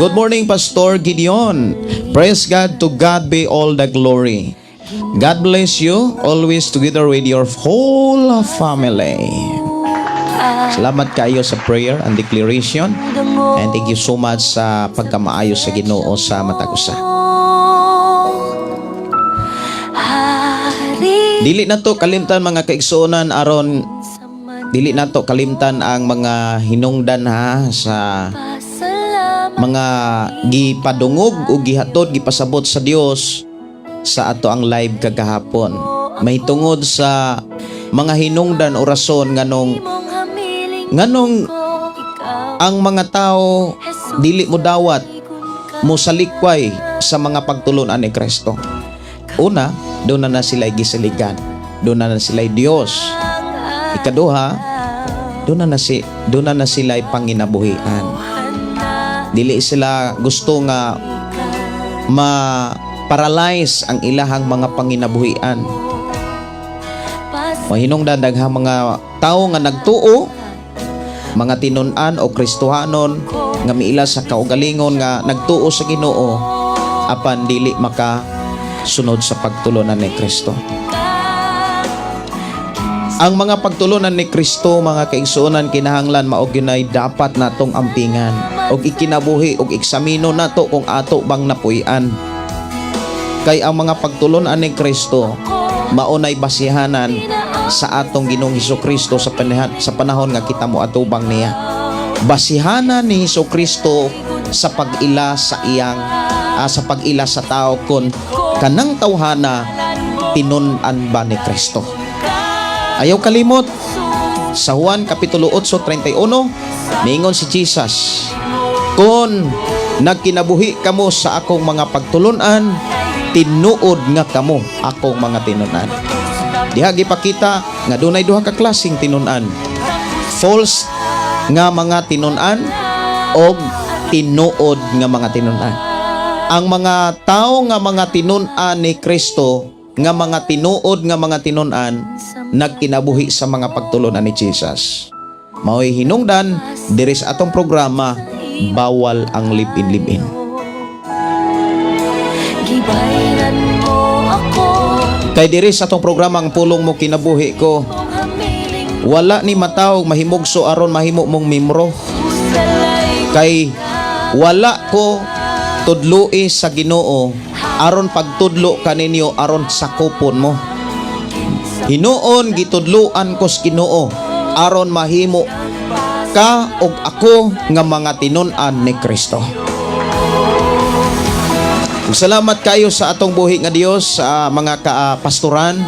Good morning, Pastor Gideon. Praise God, to God be all the glory. God bless you always together with your whole family. Salamat kayo sa prayer and declaration. And thank you so much sa pagkamaayo sa Ginoo sa matag usa. Hari Dili na to kalimtan, mga kaigsuonan, aron sa man dili na to kalimtan ang mga hinungdan ha sa pasalamat mga gipadungog o gihatod, gipasabot sa Dios sa ato ang live kagahapon. May tungod sa mga hinungdan o rason nganong mong hamiling nganong ko ikaw. Ang mga tao dili mo dawat Ka mo salikway sa mga pagtulunan ni Kristo. Una, doon na na sila gisaligan. Doon na na sila Dios. Ikaduha, doon na na sila panginabuhian. Dili sila gusto nga ma-paralyze ang ilahang mga panginabuhian. Mahinungdan daghang mga tao nga nagtuo, mga tinun-an o Kristohanon nga miila sa kaugalingon nga nagtuo sa Ginoo apan dili maka sunod sa pagtulunan ni Kristo. Ang mga pagtulunan ni Kristo, mga kaigsuonan, kinahanglan mao gyunay dapat natong ampingan og ikinabuhi og eksamino nato kung ato bang napuy-an. Kay ang mga pagtulunan ni Kristo mao nay basihanan sa atong Ginoong Hesus Kristo sa panahon nga kita mo atubang niya. Basihanan ni Hesus Kristo sa pag-ila sa iyang sa pag-ila sa tao kung kanang tawhana tinun-an ba ni Kristo. Ayaw kalimot sa Juan Kapitulo 8:31, niingon si Jesus, "Kung nagkinabuhi kamo sa akong mga pagtulunan, tinuod nga kamo akong mga tinun-an." Diha gipakita nga dunay duha ka klaseng tinun-an. False nga mga tinun-an og tinuod nga mga tinun-an. Ang mga tao nga mga tinun-an ni Kristo, nga mga tinuod nga mga tinun-an, nagkinabuhi sa mga pagtulunan ni Jesus. Mao'y hinungdan diri sa atong programa, bawal ang live-in-live-in. Gibayran mo ako. Kay diri sa atong programa, ang Pulong Mo Kinabuhi Ko, Mong hamiling wala ni matawg mahimugso aron mahimo mong mimro. Salay Kay wala ko tudloi sa Ginoo aron pagtudlo kaninyo aron sakupon mo. Hinuon gitudloan ko sa Ginoo aron mahimo ka og ako nga mga tinun-an ni Kristo. Ug salamat kayo sa atong buhi nga Dios sa mga kapastoran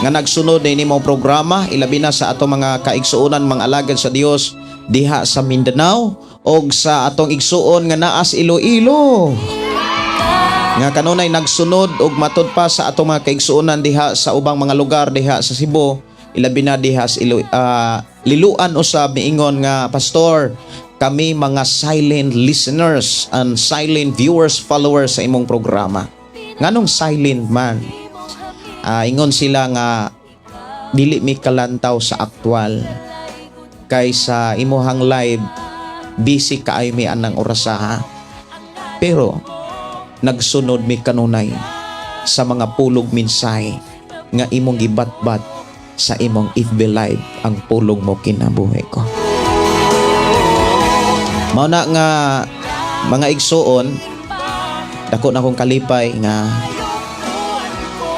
nga nagsunod ni mong programa, ilabi na sa atong mga kaigsuonan, mga alagad sa Dios diha sa Mindanao. Og sa atong igsuon nga naa sa Iloilo, nga kanunay nagsunod og matud pa sa atong mga kaigsuonan diha sa ubang mga lugar diha sa Cebu, ilabi na diha sa Liloan usab, miingon nga, "Pastor, kami mga silent listeners and silent viewers, followers sa imong programa." Nganong silent man? Ingon sila nga dili mi kalantaw sa aktual kay sa imuhang live busy kaayo mi anang orasaha, pero nagsunod mi kanunay sa mga pulong mensahe nga imong gibatbat sa imong FB Live, ang Pulong Mo Kinabuhi Ko. Mao na nga, mga igsuon, dako na akong kalipay nga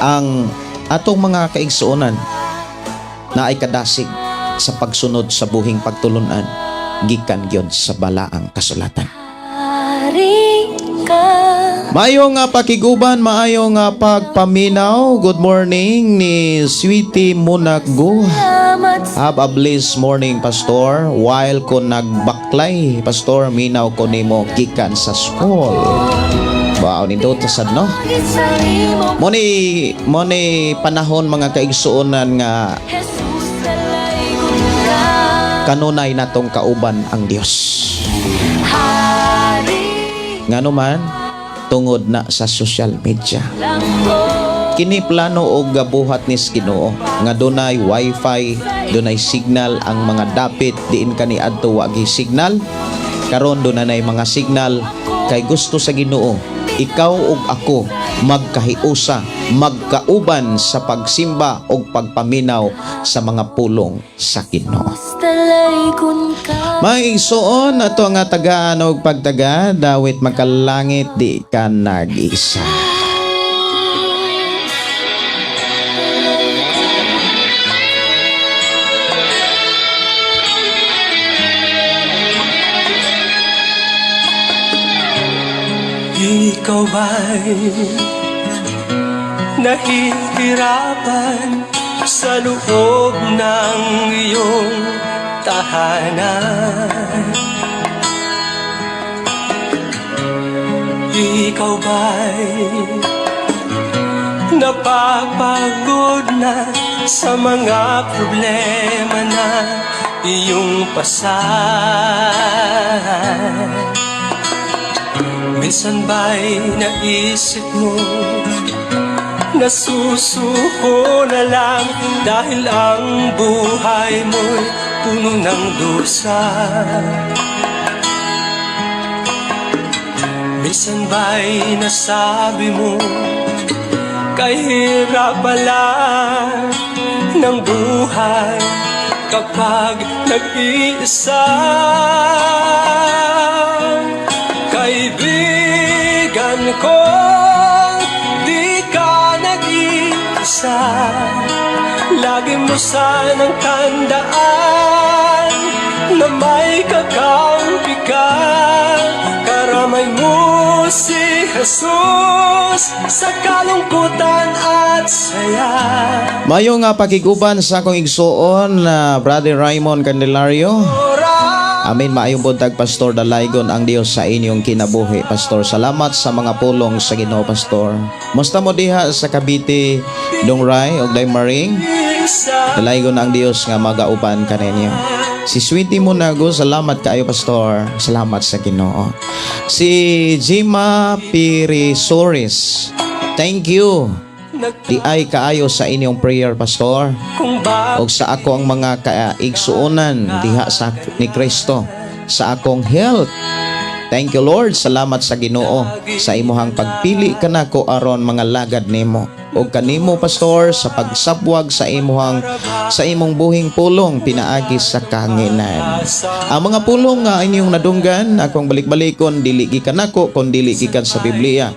ang atong mga kaigsuonan na ay kadasig sa pagsunod sa buhing pagtulunan gikan gyud sa balaang kasulatan. Hari ka. Maayo nga pakiguban, maayo nga pagpaminaw. Good morning ni Sweetie Munago. Salamat sa Have a blessed morning, Pastor. While ko nagbaklay, Pastor, minaw ko nimo gikan sa school. Wow, nindot sad, no? sa imo. Mo ni panahon, mga kaigsuonan, nga Jesus, dalaygon ka. Kanunay natong kauban ang Dios. Hari Ngano man, tungod na sa social media. lang ko. Kini plano og gabuhat ni Ginoo nga dunay wifi, dunay signal ang mga dapit diin kani adto wa gi signal. Karon dunay mga signal kay gusto sa Ginoo ikaw ug ako magkahiusa, magkauban sa pagsimba ug pagpaminaw sa mga pulong sa Ginoo. Dalaygon ka. Mga igsoon, ato nga tagaan og pagtaga, dawit magkalangit, di ka nag-isa. Ikaw ba'y nahihirapan sa loob ng iyong tahanan? Ikaw ba'y napapagod na sa mga problema na iyong pasan? Minsan ba'y naisip mo nasusuko na lang dahil ang buhay mo'y puno ng dusa? Minsan ba'y nasabi mo, kay hirap pala ng buhay kapag nag-iisa? Kaibigan ko, di ka nag-iisa. Lagi mo sanang tandaan na may kakampi ka. Karamay mo si Jesus sa kalungkutan at saya. Mayo nga pakiguban sa akong igsuon na Brother Raymond Candelario. Amen. Maayong buntag, Pastor. Dalaygon ang Dios sa inyong kinabuhi, Pastor. Salamat sa mga pulong sa Ginoo, Pastor. Musta mo diha sa Cavite, Dong Ray og Day Maring? Isa. Dalaygon ang Dios nga magauban kaninyo. Si Sweetie Monago, salamat kaayo, Pastor. Salamat sa Ginoo. Si Jima Pirisoris, thank you. Di ay kaayo sa inyong prayer, Pastor. Kung ba Og sa ako ang mga kaigsuonan diha sa ni Kristo sa akong health. Thank you, Lord. Salamat sa Ginoo sa imuhang pagpili kanako aron mga lagad nimo. Og kanimo, Pastor, sa pagsabwag sa imong buhing pulong pinaagi sa kahanginan. Ang mga pulong nga inyong nadunggan, akong balik-balikon, dili gikan nako kon dili gikan sa Biblia.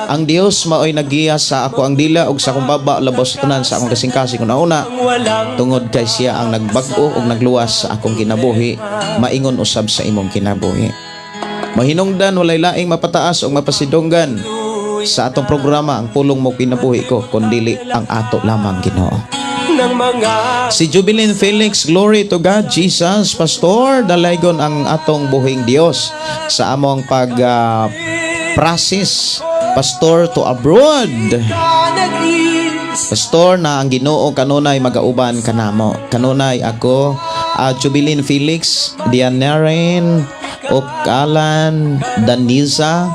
Ang Dios maoy nagiya sa ako ang dila ug sa akong baba, labaw sa tanan sa akong kasing-kasing una-una walang tungod kay siya ang nagbag-o ug nagluwas sa akong kinabuhi, maingon usab sa imong kinabuhi. Mahinungdan, walay laing mapataas o mapasidunggan sa atong programa, ang Pulong Mo Kinabuhi Ko, kundili ang ato lamang Ginoo. Ng mga Si Jubilin Felix, glory to God, Jesus, Pastor, dalaygon ang atong buhing Dios sa among pag process, Pastor, to abroad. Ka nag-iisa. Pastor, na ang Ginoo kanunay magauban kanamo. Kanunay ako, Jubilin Felix, Dianaren, Okalan, Daniza,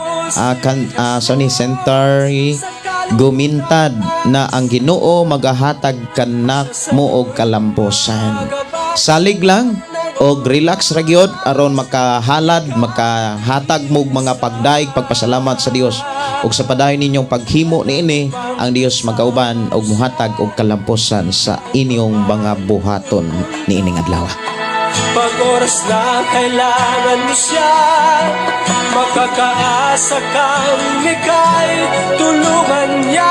kan, sorry, Center, Gumintad na ang Ginoo magahatag kanak mo og kalampusan. Salig lang og relax ra gyud aron makahalad, makahatag mo og mga pagdaig, pagpasalamat sa Dios. Ug sa padayon ninyong paghimo niini, ang Dios magauban og muhatag og kalampusan sa inyong mga buhaton niining adlaw. Pag oras na kailangan mo siya, makakaasa kang ika'y tulungan niya.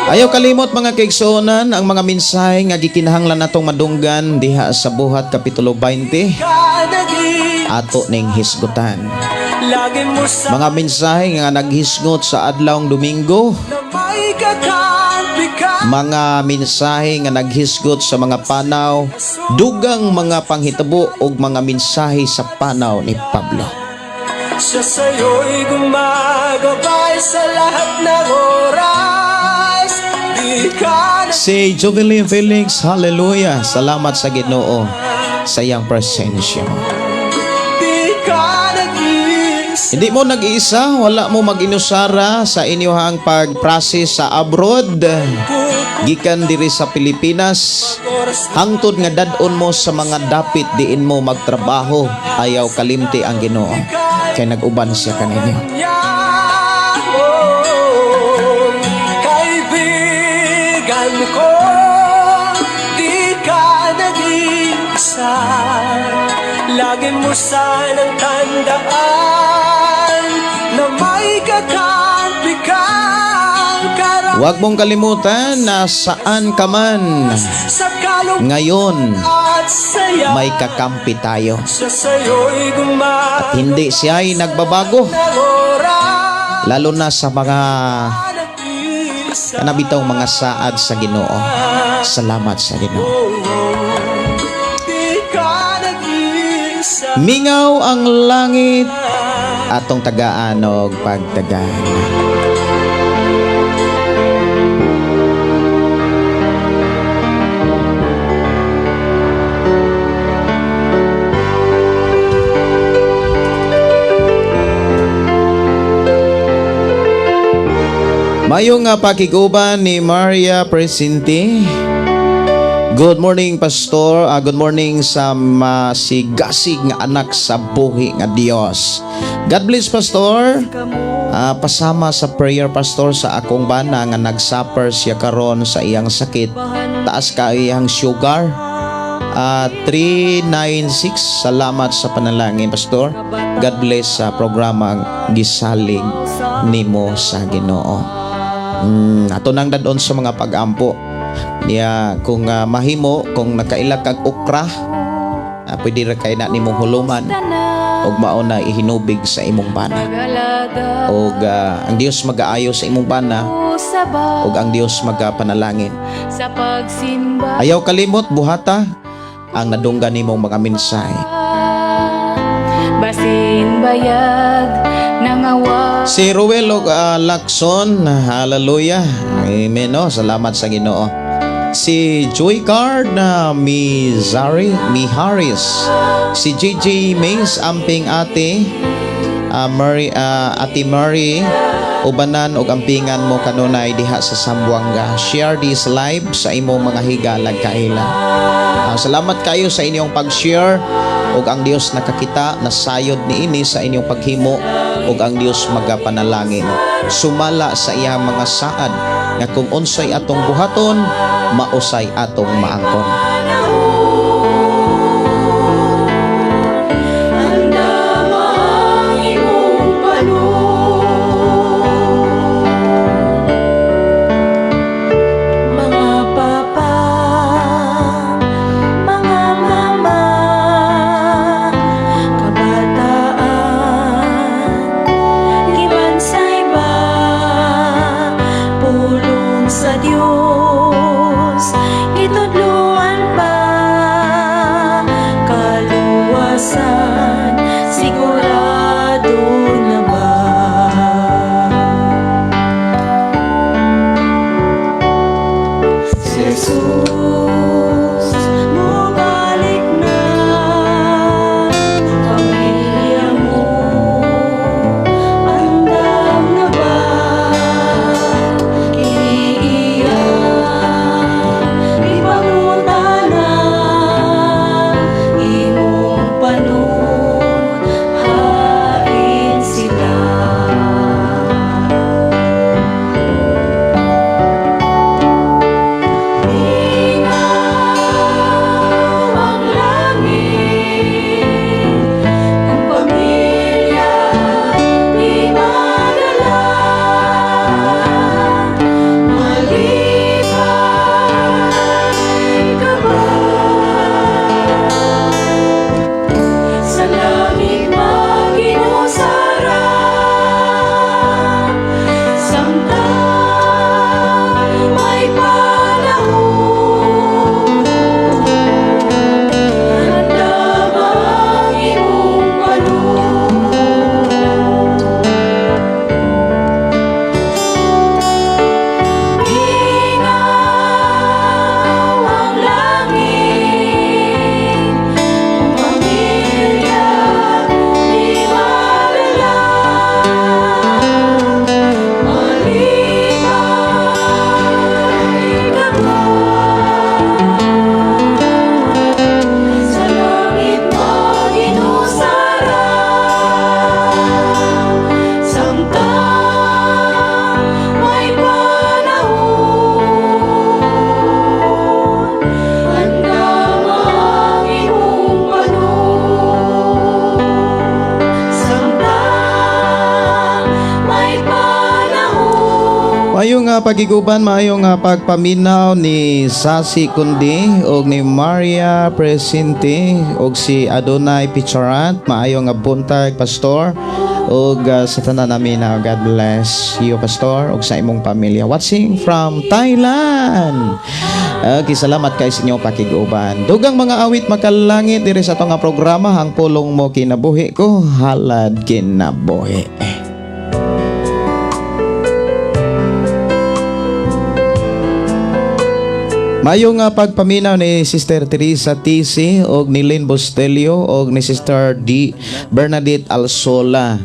Ayaw kalimot, mga kaigsuonan, ang mga mensahe nga gikinahanglan natong madunggan diha sa Buhat Kapitulo 20 Ka nag-iisa. Ato ning hisgutan. Lagi mo sa Mga mensahe nga naghisgot sa adlawng Domingo, na may kakampi ka. Mga mensahe nga naghisgot sa mga panaw, dugang mga panghitabo ug mga mensahe sa panaw ni Pablo. Siya sa'yo'y gumagabay sa lahat ng oras. Di ka na Si Jubilin Felix, hallelujah. Salamat sa Ginoo sa iyang presensya. Di ka nag-iisa. Hindi mo nag-iisa, wala mo mag-inusara sa inyong pag-process sa abroad. Gikan diri sa Pilipinas, Oras na hangtod nga dad-on mo sa mga dapit diin mo magtrabaho, ayaw kalimti ang Ginoo. Kay nag-uban siya kaninyo. niya. Oh, kaibigan ko, di ka nag-iisa. Lagi mo sanang tandaan na may kakampi kang karap Huwag mong kalimutan na saan ka man sa kalungkutan ngayon, at saya. may kakampi tayo. Siya sa'yo'y gumagawa Hindi siya ay nagbabago, ng oras lalo na sa mga nag-iisa. kanabitaw mga saad sa Ginoo. Salamat sa Ginoo. Di ka nag-iisa. Mingaw ang langit atong tagaan og pagtagan. Mayo nga pakiguban ni Maria Presente. Good morning, Pastor. Good morning sa masigasig nga anak sa buhi nga Dios. God bless, Pastor. Pasama sa prayer, Pastor, sa akong bana nga nagsuffer siya karon sa iyang sakit. Taas ka iyang sugar. 396. Salamat sa panalangin, Pastor. God bless sa programang gisalig nimo sa Ginoo. Ato nang dadon sa mga pag-ampo. Niya kung mahimo kung nakaila kag okra, pwede ra kay na nimong huluman ug mao na ihinubig sa imong bana. Og ang Dios magaayo sa imong bana ug ang Dios magapanalangin. Sa pagsimba. Ayaw kalimot buhata ang nadunggan nimong mga mensahe. Basin bayag nangawa. Si Ruel og Lacson, hallelujah. Amen, no? Salamat sa Ginoo. Si Joy Card na Mizari, Miharis. Si JJ Mays, amping ate, Mary, Ate Mary, ubanan og ampingan mo kanunay diha sa Sambuanga. Share this live sa imong mga higalag kaila. Salamat kayo sa inyong pag-share ug ang Dios nakakita nasayod niini sa inyong paghimo ug ang Dios magapanalangin sumala sa iyang mga saad nga kung unsay atong buhaton, mausay atong maangkon. Andam ang imong palong. Mga papa, mga mama, kabataan, giman sa iba, pulong sa Diyos. Maayong nga pagiguban, maayong nga pagpaminaw ni Sasi Kundi og ni Maria Presente og si Adonai Picharat. Maayo nga buntag, Pastor, og sa tanan namin na God bless you, Pastor, og sa imong pamilya. Watching from Thailand. Okay, salamat kay sa inyong pakiguban. Dugang mga awit makalangit diri sa atong nga programa, Ang Pulong Mo Kinabuhi Ko, Halad Kinabuhi. Mayo nga pagpaminaw ni Sister Teresa TC og ni Lynn Bostelio og ni Sister D Bernadette Alsola.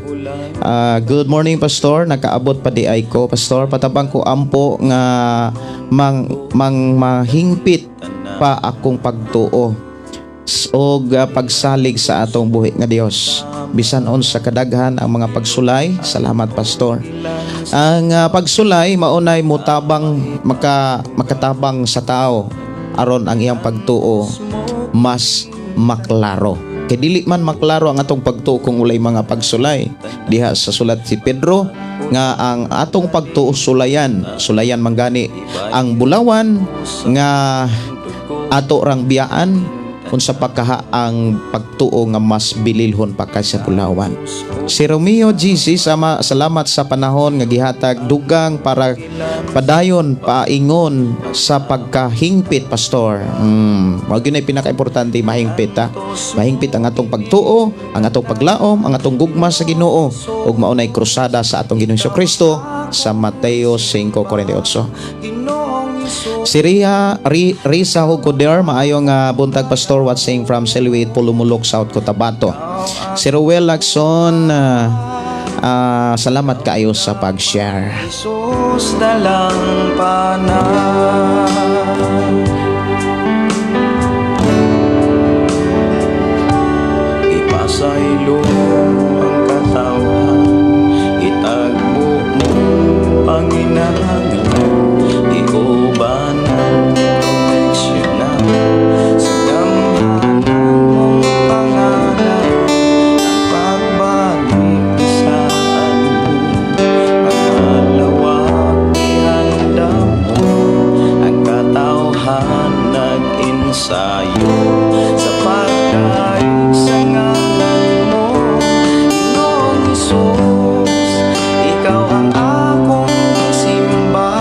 Ah, good morning, Pastor, nakaabot pa di ay ko, Pastor. Patabang ko ampo nga mang, mang mahingpit pa akong pagtuo og pagsalig sa atong buhi nga Dios bisan unsa kadaghan ang mga pagsulay. Salamat, Pastor. Ang pagsulay maunay mutabang makatabang sa tao aron ang iyang pagtuo mas maklaro, kay dili man maklaro ang atong pagtuo kung walay mga pagsulay. Diha sa sulat si Pedro nga ang atong pagtuo sulayan, sulayan man gani ang bulawan nga ato rang biyaan, unsa pa kaha ang pagtuo nga mas bililhon pa kaysa bulawan. Si Romeo GC sama, salamat sa panahon nga gihatag dugang para padayon paingon sa pagkahingpit, Pastor. Mao gyud nay pinakaimportante, mahingpit ta. Mahingpit ang atong pagtuo, ang atong paglaom, ang atong gugma sa Ginoo ug mao nay krusada sa atong Ginoong Kristo sa Mateo 5:48. Ginoong Hesus. Si Ria, Risa Hugoder, maayong buntag, Pastor, watching from Silwit, Pulumulok, South Cotabato. Si Ruel Lacson, salamat kaayo sa pag-share. Jesus na lang panag. Ipasaylo ang katawhan, itagbo mo panginahanglan, iuban ang proteksyonan sa gamhanan mong pangalan, ang pagbalik sa mo, pangalawak ihanda mo, ang katawhan nag-ensayo sa pagdaig sa ngalan mo. Ginoong Hesus, ikaw ang akong simba.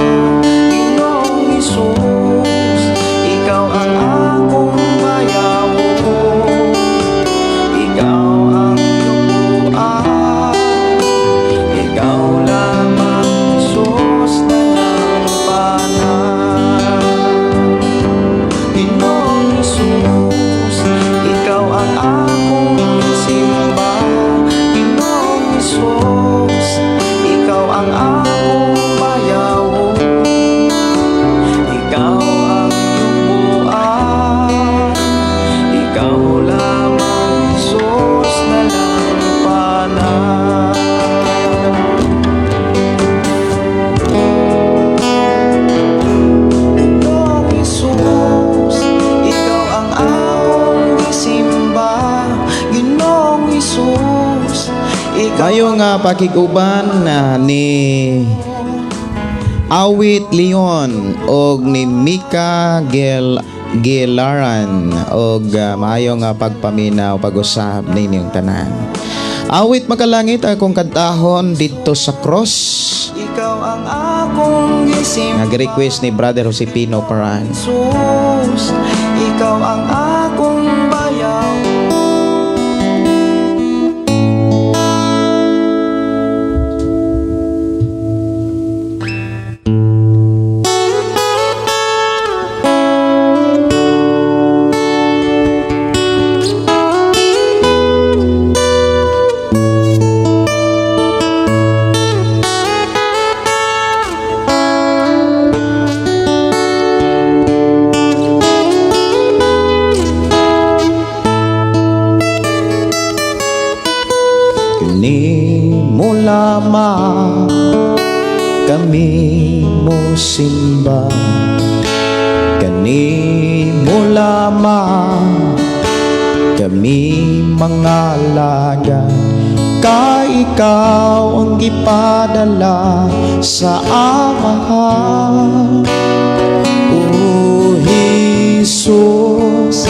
Ginoong Hesus, ikaw ang akong bayaw. Ikaw ang yukuan. Ikaw lamang, Jesus na lang panag. Ginoong Hesus, ikaw ang akong simba. Ginoong Hesus, ikaw ang akong bayaw. Ikaw ang yukuan. Ikaw lamang, Jesus na lang panag. Ginoong Hesus, ikaw ang akong gisimba. Ginoong Hesus, ikaw Mayo nga pakiguban na ni Awit Leon og ni Mika Gel Gilaran og maayo nga pagpaminaw pag-usab ninyong tanan. Awit makalangit akong kantahon dito sa cross. Ikaw ang akong gisimba. Nag-request ni Brother Josepino Paran. Jesus, ikaw ang akong bayaw. Kani mo lamang kami mo simba, kani mo lamang kami mga laga. Kay Kay ikaw ang gipadala sa Amahan. O Jesus,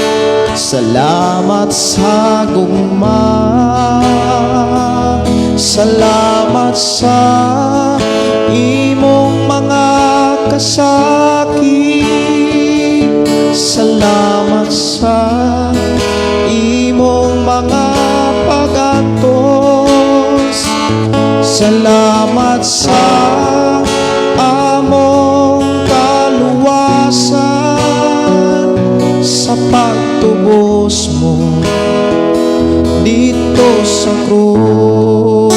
salamat sa gugma. Salamat sa imong mga kasakit. Salamat sa imong mga pag-antos. Salamat sa among kaluwasan, sa pagtubos mo dito sa krus.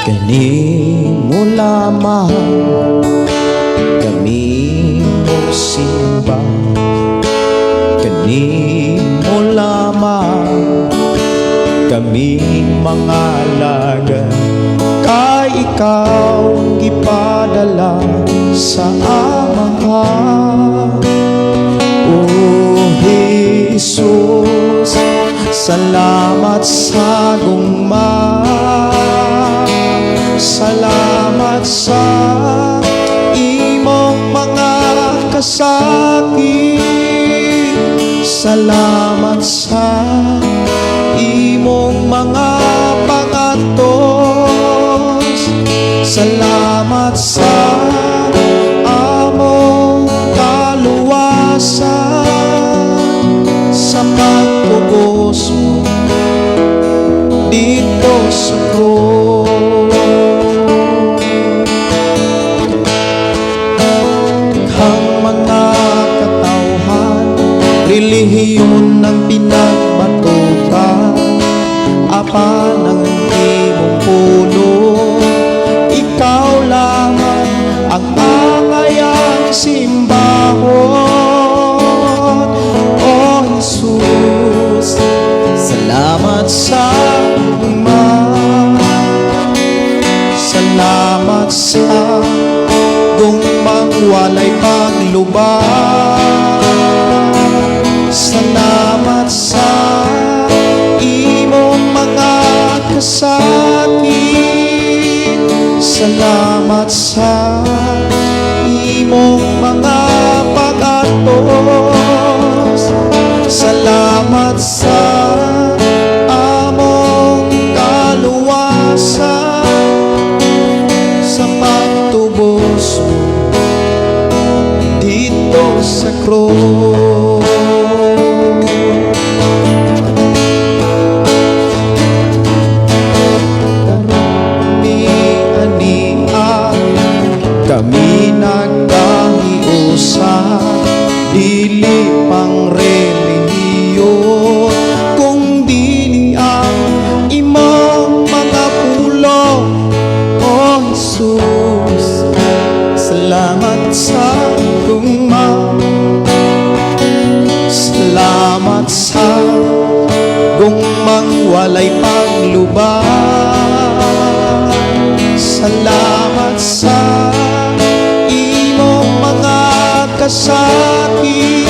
Kanimo lamang kami mosimba, kanimo lamang kami mangalagad, kay ikaw ang gipadala sa Amahan. O Jesus, salamat sa gugma. Salamat sa imong mga kasakit. Salamat sa imong mga pag-antos. Salamat sa among kaluwasan, sa pagtubos mo dito sa krus. Ang mga katawhan, relihiyon ang pinagbatukan, apan ang imong pulong, ikaw lamang ang angayang simbahon. O Jesus, salamat sa gugma. Salamat sa gugmang walay paglubad. Salamat sa imong mga kasakit. Salamat sa imong mga pag-antos. Salamat sa among kaluwasan, sa pagtubos mo dito sa krus. Kami ania, kami nagkahiusa, dili pang relihiyon, kung dili ang imong mga pulong. O Jesus, salamat sa gugma. Salamat sa gugmang walay paglubad. Salamat sa imong mga kasakit.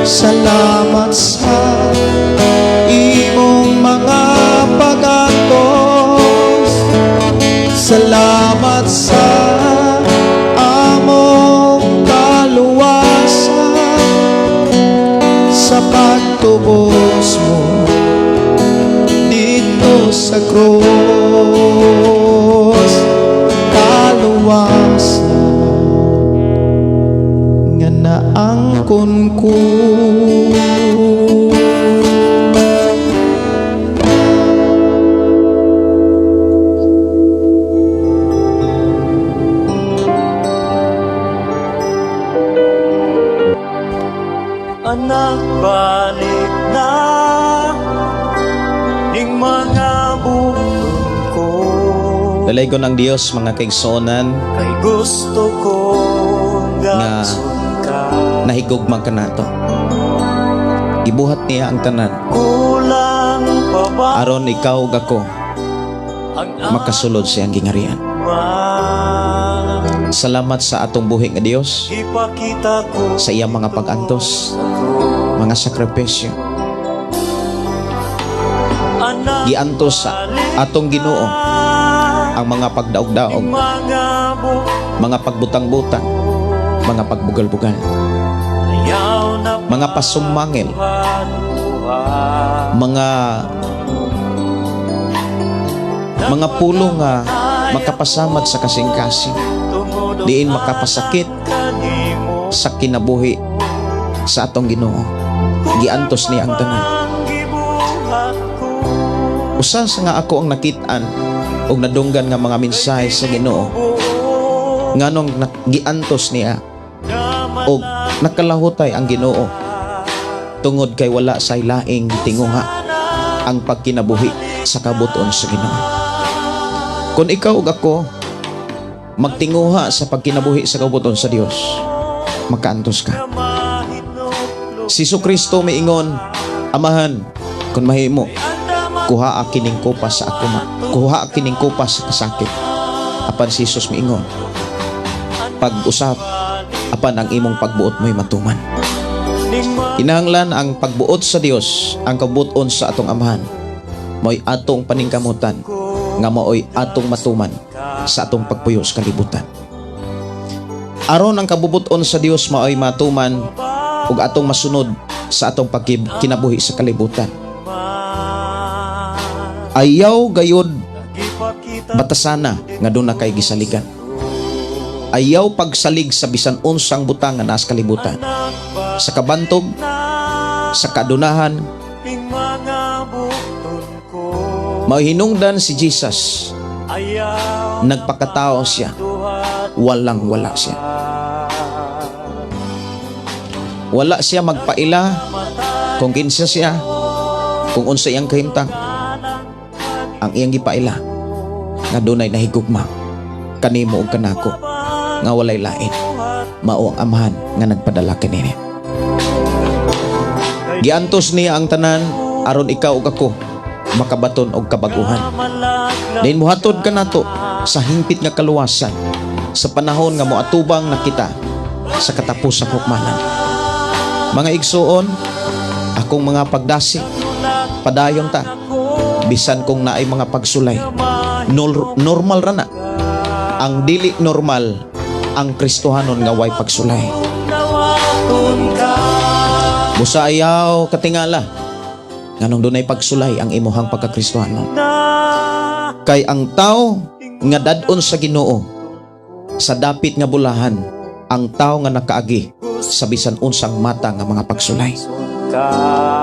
Salamat sa imong mga pag-antos. Salamat sa among kaluwasan, sa pagtubos mo dito sa krus. Kaluwasan nga naangkon ko. Anak, balik na ning mga bukton ko. Dalaygon ang Dios, mga kaigsuonan, Kay gusto ko nga gatson ka. Nahigugma kanato. Gibuhat niya ang tanan Kulang pa ba aron ikaw ug ako ang makasulod sa iyang gingarian. ama? Salamat sa atong buhi nga Dios Ipakita ko sa iyang mga pag-antos, mga sakripisyo. Anak. Giantos sa atong Ginoo ang mga pagdaog-daog, Mga mga pagbutang-butang, mga pagbugal-bugal, Ayaw na mga pasumangil, buhat. mga pulong nga makapasamad sa kasing-kasing, diin makapasakit Kanimo sa kinabuhi sa atong Ginoo. Giantos niya ang tanan. Gibuhat ko. Usa sa nga ako ang nakit-an og nadunggan nga mga mensahe sa Ginoo nganong giantos niya og nakalahutay ang Ginoo tungod kay wala say laing gitinguha ang pagkinabuhi sa kabuton sa Ginoo. Kung ikaw ug ako magtinguha sa pagkinabuhi sa kabuton sa Dios, makaantos ka. Si Kristo miingon, "Amahan, kung mahimo, kuha kining kupas sa ako ma. Kuha kining kupas sa kasakit." Apan si Jesus miingon, "Pag-usap, apan ang imong pagbuot mo'y matuman." Kinahanglan ang pagbuot sa Dios, ang kabuton sa atong Amahan, mo'y atong paningkamutan, nga mao'y atong matuman sa atong pagpuyo sa kalibutan. Aron ang kabubuton sa Dios mao'y matuman ug atong masunod sa atong pagkinabuhi sa kalibutan. Ayaw gayod batasana nga duna kay gisaligan. Ayaw pagsalig sa bisan unsang butang nga naa sa kalibutan. Sa kabantog, sa kadunahan, mahinungdan si Jesus. Nagpakatao siya. Walang wala siya. Wala siya magpaila kung kinsa siya, kung unsa iyang kahimtang. Ang iyang gipaila nga dunay nahigugma kanimo ug kanako nga walay lain, mao ang Amahan nga nagpadala kanini. Giantos niya ang tanan aron ikaw ug ako makabaton og kabaguhan. Diin mohatod kanato sa hingpit nga kaluwasan sa panahon nga moatubang na kita sa katapusang hukmanan. Mga igsuon, akong mga pagdasig, padayon ta bisan kung naay mga pagsulay. Normal ra na. Ang dili normal ang Kristohanon nga way pagsulay. Busa ayaw katingala nganong dunay pagsulay ang imuhang pagkakristohanon. Kay ang tao nga dad-on sa Ginoo sa dapit nga bulahan, ang tao nga nakaagi sa bisan unsang mata nga mga pagsulay.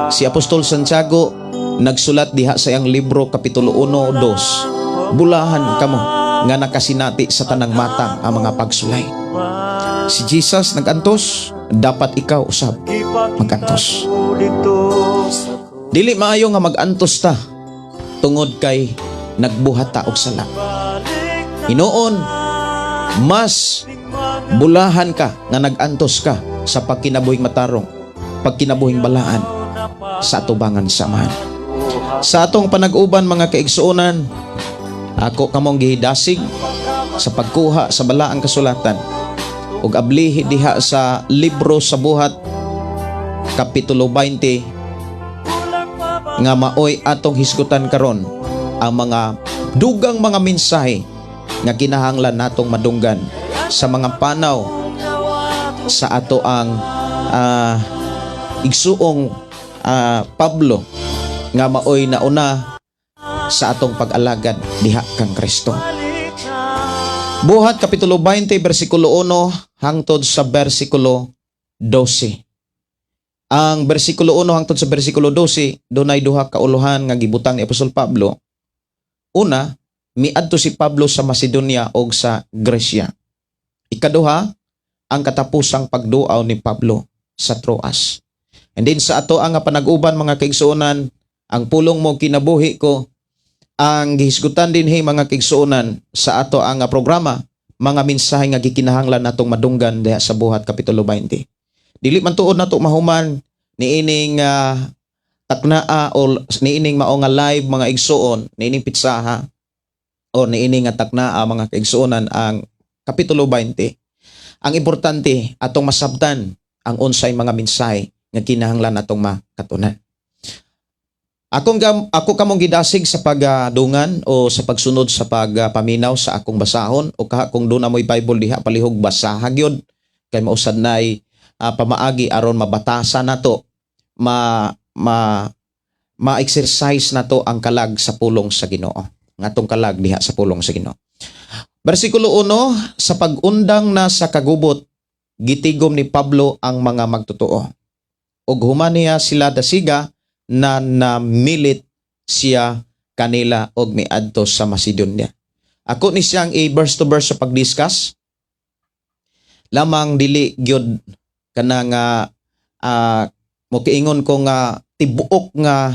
Si Apostol Santiago nagsulat diha sa iyang libro, Kapitulo 1, 2, "Bulahan kamo nga nakasinati sa tanang matang ang mga pagsulay." Si Jesus nagantos, dapat ikaw usab magantos. Dili maayo nga magantos ta tungod kay nagbuhat ta og sala. Hinuon, mas bulahan ka nga nagantos ka sa pagkinabuhing matarong, pagkinabuhing balaan sa atubangan sa Amahan. Sa atong panag-uban, mga kaigsuonan, ako kamong gihidasig sa pagkuha sa balaang kasulatan ug ablihi diha sa libro sa Buhat, Kapitulo 20, nga maoy atong hisgutan karon ang mga dugang mga mensahe nga kinahanglan natong madunggan sa mga panaw sa ato ang igsuong Pablo nga maoy nauna sa atong pag-alagad diha kang Kristo. Buhat Kapitulo 20, versikulo 1 hangtod sa versikulo 12. Ang versikulo 1 hangtod sa versikulo 12, dunay duha ka uluhan nga gibutang ni Apostol Pablo. Una, miadto si Pablo sa Macedonia og sa Grecia. Ikaduha, ang katapusang pagduaw ni Pablo sa Troas. And then sa ato ang panag-uban, mga kaigsuonan, ang pulong mo kinabuhi ko, ang gihisgutan dinhi, mga kaigsuonan, sa ato ang programa, mga mensahe nga gikinahanglan natong madunggan diha sa Buhat Kapitulo 20. Dili man tuod nato mahuman niining taknaa o niining mao nga live, mga igsuon, niining pitsaha o niining nga taknaa, mga kaigsuonan, ang Kapitulo 20. Ang importante, atong masabtan ang unsay mga mensahe nga kinahanglan atong makatunan. Ako kamong gidasig sa pagdungan o sa pagsunod sa pagpaminaw sa akong basahon o kaha kung duna mo'y Bible diha, palihog basaha gyud kay mausad nay pamaagi aron mabatasa nato, ma ma ma-exercise nato ang kalag sa pulong sa Ginoo. Ang atong kalag diha sa pulong sa Ginoo. Bersikulo 1, sa pag-undang na sa kagubot, gitigom ni Pablo ang mga magtotoo. Ug human niya sila dasiga na namilit siya kanila og miadto sa Macedonia. Ako ni siyang i-verse to verse sa pag-discuss. Lamang dili gyud kana nga mokiingon ko nga tibuok nga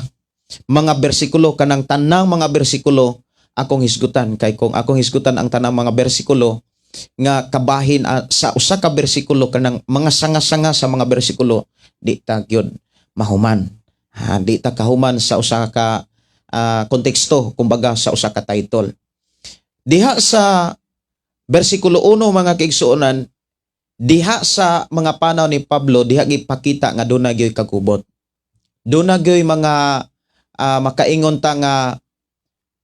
mga bersikulo, kanang tanang mga bersikulo akong hisgutan, kay kung akong hisgutan ang tanang mga bersikulo nga kabahin sa usa ka bersikulo, kanang mga sanga-sanga sa mga bersikulo, di ta gyud mahuman, ha, di ta kahuman sa usa ka konteksto, kumbaga sa usa ka title. Diha sa bersikulo 1, mga kaigsuonan, diha sa mga panaw ni Pablo, diha gipakita nga duna gyoy kagubot, duna gyoy mga makaingon ta nga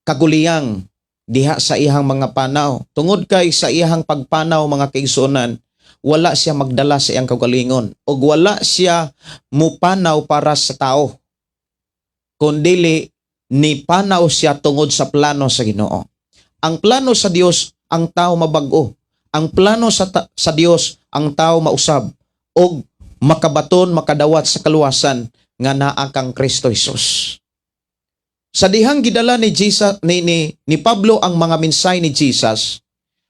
kaguliyang diha sa iyang mga panaw, tungod kay sa iyang pagpanaw, mga kaigsuonan, wala siya magdala sa iyang kaugalingon ug wala siya mupanaw para sa tao, kundili ni panaw siya tungod sa plano sa Ginoo. Ang plano sa Dios, ang tao mabag-o. Ang plano sa Dios, ang tao mausab og makabaton, makadawat sa kaluwasan nga naa kang Kristo Jesus. Sa dihang gidala ni Jesus ni Pablo ang mga mensahe ni Jesus,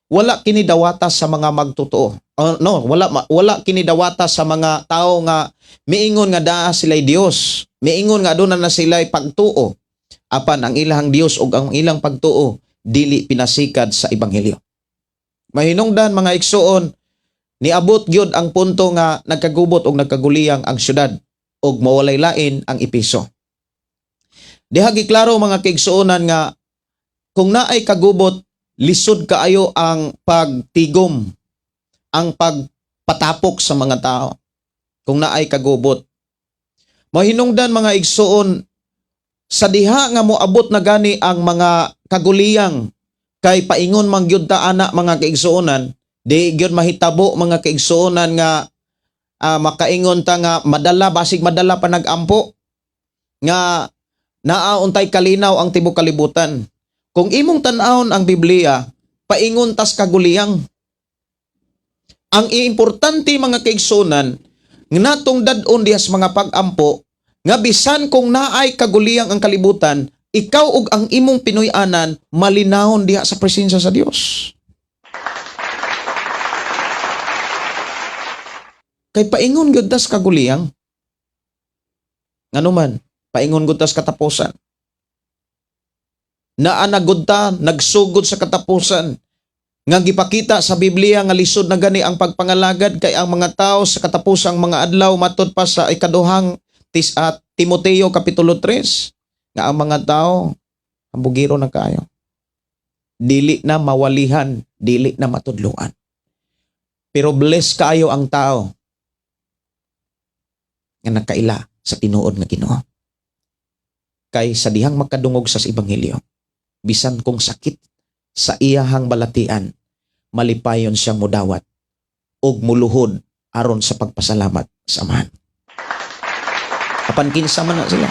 wala kini dawata sa mga magtotoo. Oh, no, wala kini dawata sa mga tao nga miingon nga daa sila'y Dios, miingon nga aduna na sila'y pagtuo. Apan ang ilang Dios ug ang ilang pagtuo dili pinasikad sa ebanghelyo. Mahinungdan, mga igsuon, niabot gyud ang punto nga nagkagubot og nagkaguliyang ang syudad ug mawalay lain ang Epeso. Diha giklaro, mga kaigsuonan, nga kung naay kagubot, lisod kaayo ang pagtigom, ang pagpatapok sa mga tao kung naay kagubot. Mahinungdan, mga igsuon, sa diha nga moabot na gani ang mga kaguliyang, kay paingon man gyud ta ana, mga kaigsuonan, di gyud mahitabo, mga kaigsuonan, nga makaingon ta nga madala, basig madala pa nagampo nga naa untay kalinaw ang tibok kalibutan. Kung imong tan-awon ang Biblia, paingon tas kaguliyang. Ang importante, mga kaigsuonan, nga natong dad-on diha sa mga pag-ampo nga bisan kung naay kaguliyang ang kalibutan, ikaw ug ang imong Pinoy-anan malinawon diha sa presensya sa Dios. Kay paingon gyud tas kaguliyang. Ngano man, paingon gud tas katapusan. Naa na gud ta nagsugod sa katapusan nga gipakita sa Biblia nga lisod na gani ang pagpangalagad kay ang mga tao sa katapusang mga adlaw, matud pa sa ikaduhang Timoteo kapitulo 3, nga ang mga tao hambugiro na kaayo, dili na mawalihan, dili na matudloan. Pero bless kaayo ang tao nga nakaila sa tinuod nga Ginoo, kay sa dihang makadungog sa ebanghelyo, bisan kung sakit sa iyahang balatian, malipayon siyang mudawat ug muluhod aron sa pagpasalamat sa Amahan. Apan kinsa man na sila?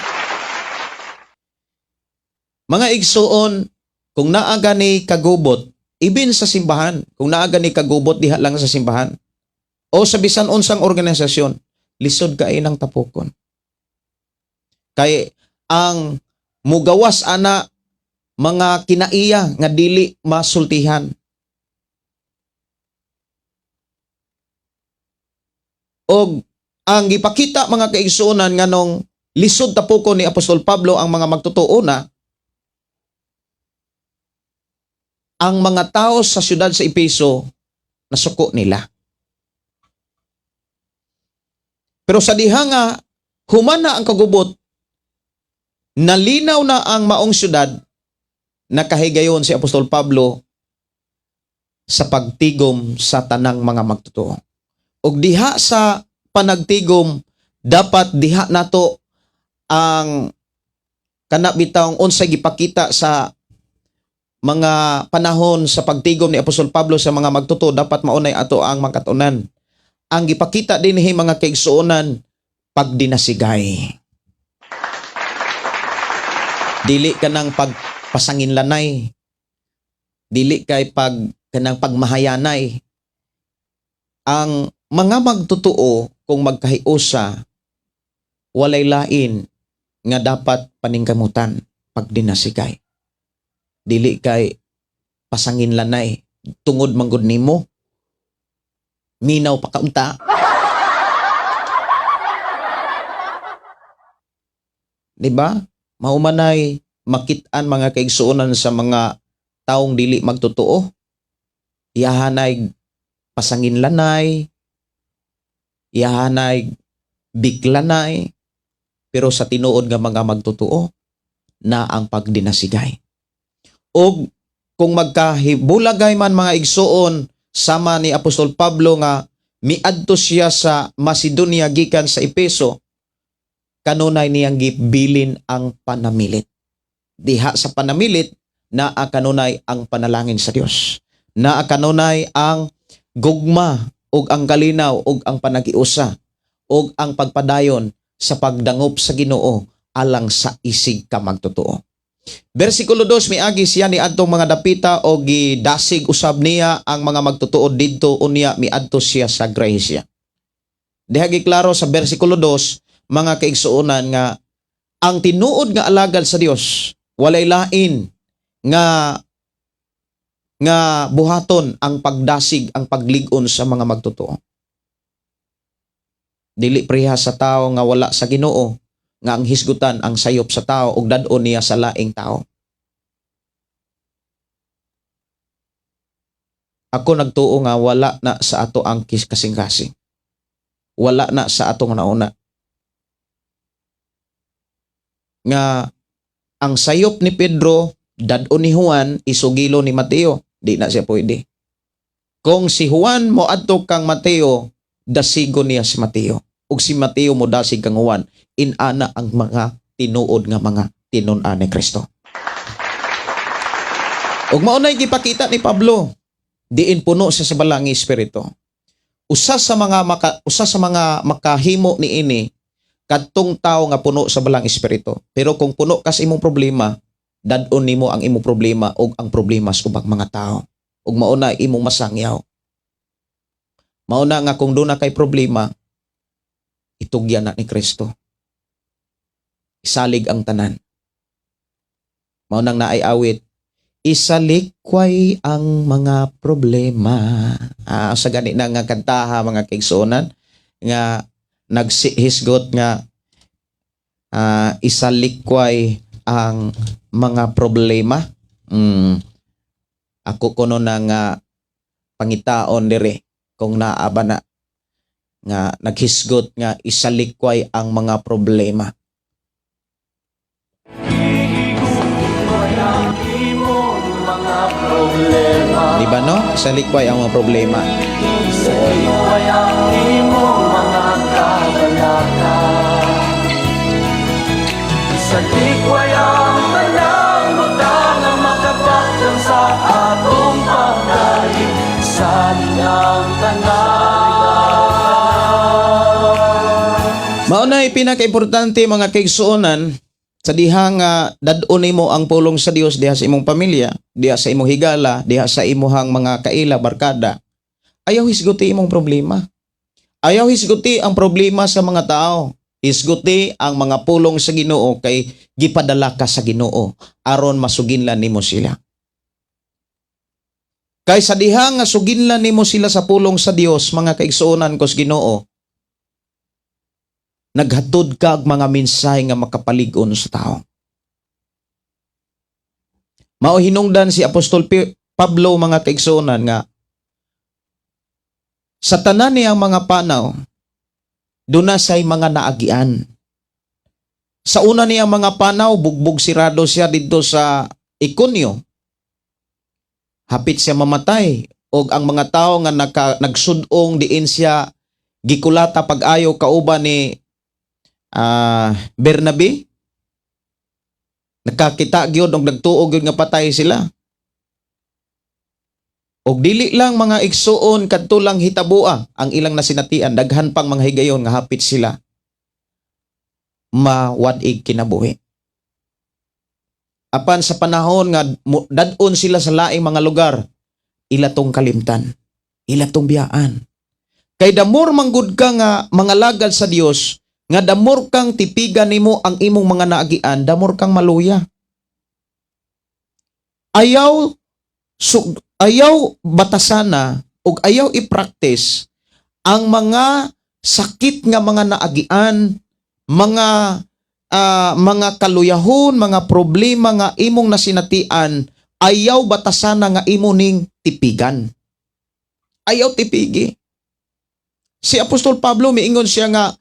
Mga igsuon, kung naa gani kagubot, ibin sa simbahan, kung naa gani kagubot diha lang sa simbahan o sa bisan unsang organisasyon, lisod kay nang tapukon. Kay ang mugawas ana mga kinaiya nga dili masultihan. Og ang gipakita, mga kaigsuonan, nganong lisod tapukon ni Apostol Pablo ang mga magtotoo na ang mga tao sa siyudad sa Epeso, nasuko nila. Pero sa diha nga human na ang kagubot, nalinaw na ang maong syudad, nakahigayon si Apostol Pablo sa pagtigom sa tanang mga magtotoo. Og diha sa panagtigom, dapat diha nato ang kana bitawng unsay gipakita sa mga panahon sa pagtigom ni Apostol Pablo sa mga magtotoo, dapat maunay ato ang makatunan. Ang gipakita dinhi, mga kaigsuonan, pagdinasigay. Dili ka nang pagpasanginlanay. Dili kay pag kanang pagmahayanay. Ang mga magtotoo kung magkahiusa, walay lain nga dapat paningkamutan, pagdinasigay. Dili kay pasanginlanay tungod manggod nimo minaw pa kaunta. Di ba? Maumanay makit-an, mga kaigsuonan, sa mga taong dili magtotoo. Iyahanay pasanginlanay, iyahanay biklanay, pero sa tinuod nga mga magtotoo na ang pagdinasigay. Og kung magkahibulagay man, mga igsuon, sama ni Apostol Pablo nga miadto siya sa Macedonia gikan sa Epeso, kanunay niyang gibilin ang panamilit. Diha sa panamilit, naa kanunay ang panalangin sa Dios. Naa kanunay ang gugma ug ang kalinaw ug ang panagiusa ug ang pagpadayon sa pagdangop sa Ginoo alang sa isig ka magtotoo. Versikulo 2, miagi siya ni adtong mga dapita o gidasig usab niya ang mga magtotoo didto, unya miadto siya sa Gresya. Diha giklaro sa versikulo 2, mga kaigsuonan, nga ang tinuod nga alagad sa Dios walay lain nga nga buhaton ang pagdasig, ang paglig-on sa mga magtotoo. Dili preha sa tao nga wala sa Ginoo nga ang hisgutan ang sayop sa tao ug dad-on niya sa laing tao. Ako nagtuo nga wala na sa ato ang kasing-kasing. Wala na sa atong nauna. Nga ang sayop ni Pedro, dad-on ni Juan, isugilo ni Mateo. Di na siya pwede. Kung si Juan mo adto kang Mateo, dasigo niya si Mateo. Ug si Mateo mo dasig kang Juan, inana ang mga tinuod nga mga tinun-an ni Kristo. Ug mao nay gipakita ni Pablo, diin puno siya sa Balaang Espiritu. Usa sa mga makahimo niini kadtong tawo nga puno sa Balaang Espiritu. Pero kung puno ka sa imong problema, dad-on nimo ang imong problema ug ang problema sa ubang mga tao. Ug mao na imong masangyaw. Mao na nga kung duna kay problema, itugyan na ni Kristo. Isalig ang tanan. Mao nang naay awit, "Isalikway ang mga problema." Ah, sa gani na nga kantaha, mga kaigsuonan, nga nagsihisgot nga isalikway ang mga problema. Ako kuno na nga pangitaon dire kung naa ba na nga naghisgot nga isalikway ang mga problema. Higugmay ang imong mga problema. Di ba, no? Isalikway ang mga problema. Isalikway ang imong mga kabalaka. Isalikway ang tanang butang nga makabakdan sa atong pagdaig. Salig ang tanan. Mao na pinaka-importante, mga kaigsuonan, sa diha nga dad-on nimo ang pulong sa Dios diha sa imong pamilya, diha sa imong higala, diha sa imuhang mga kaila, barkada. Ayaw hisguti imong problema. Ayaw hisguti ang problema sa mga tao. Hisguti ang mga pulong sa Ginoo kay gipadala ka sa Ginoo aron masuginlan nimo sila. Kay sa diha nga suginlan nimo sila sa pulong sa Dios, mga kaigsuonan ko sa Ginoo, naghatod ka og mga mensahe nga makapalig-on sa tao. Mao hinungdan si Apostol Pablo, mga kaigsuonan, nga sa tanan niyang mga panaw Duna say mga naagian. Sa una niya mga panaw, bugbog sirado siya didto sa Iconio. Hapit siya mamatay og ang mga tao nga nagsudong diin siya gikulata pag-ayo kauban ni Bernabe, nakakita gyud og nagtuo gyud nga patay sila. Og dili lang, mga igsuon, kadto lang hitaboa ang ilang nasinatian, daghan pang mga higayon nga hapit sila mawad-ig kinabuhi. Apan sa panahon nga dad-on sila sa laing mga lugar, ila tong kalimtan, ila tong biyaan. Kay the more manggod ka nga mangalagad sa Dios, nga the more kang tipigan nimo ang imong mga naagian, the more kang maluya. Ayaw batasana ug ayaw i-practice ang mga sakit nga mga naagian, mga kaluyahon, mga problema nga imong nasinatian, ayaw batasana nga imo ning tipigan. Ayaw tipigi. Si Apostol Pablo, miingon siya nga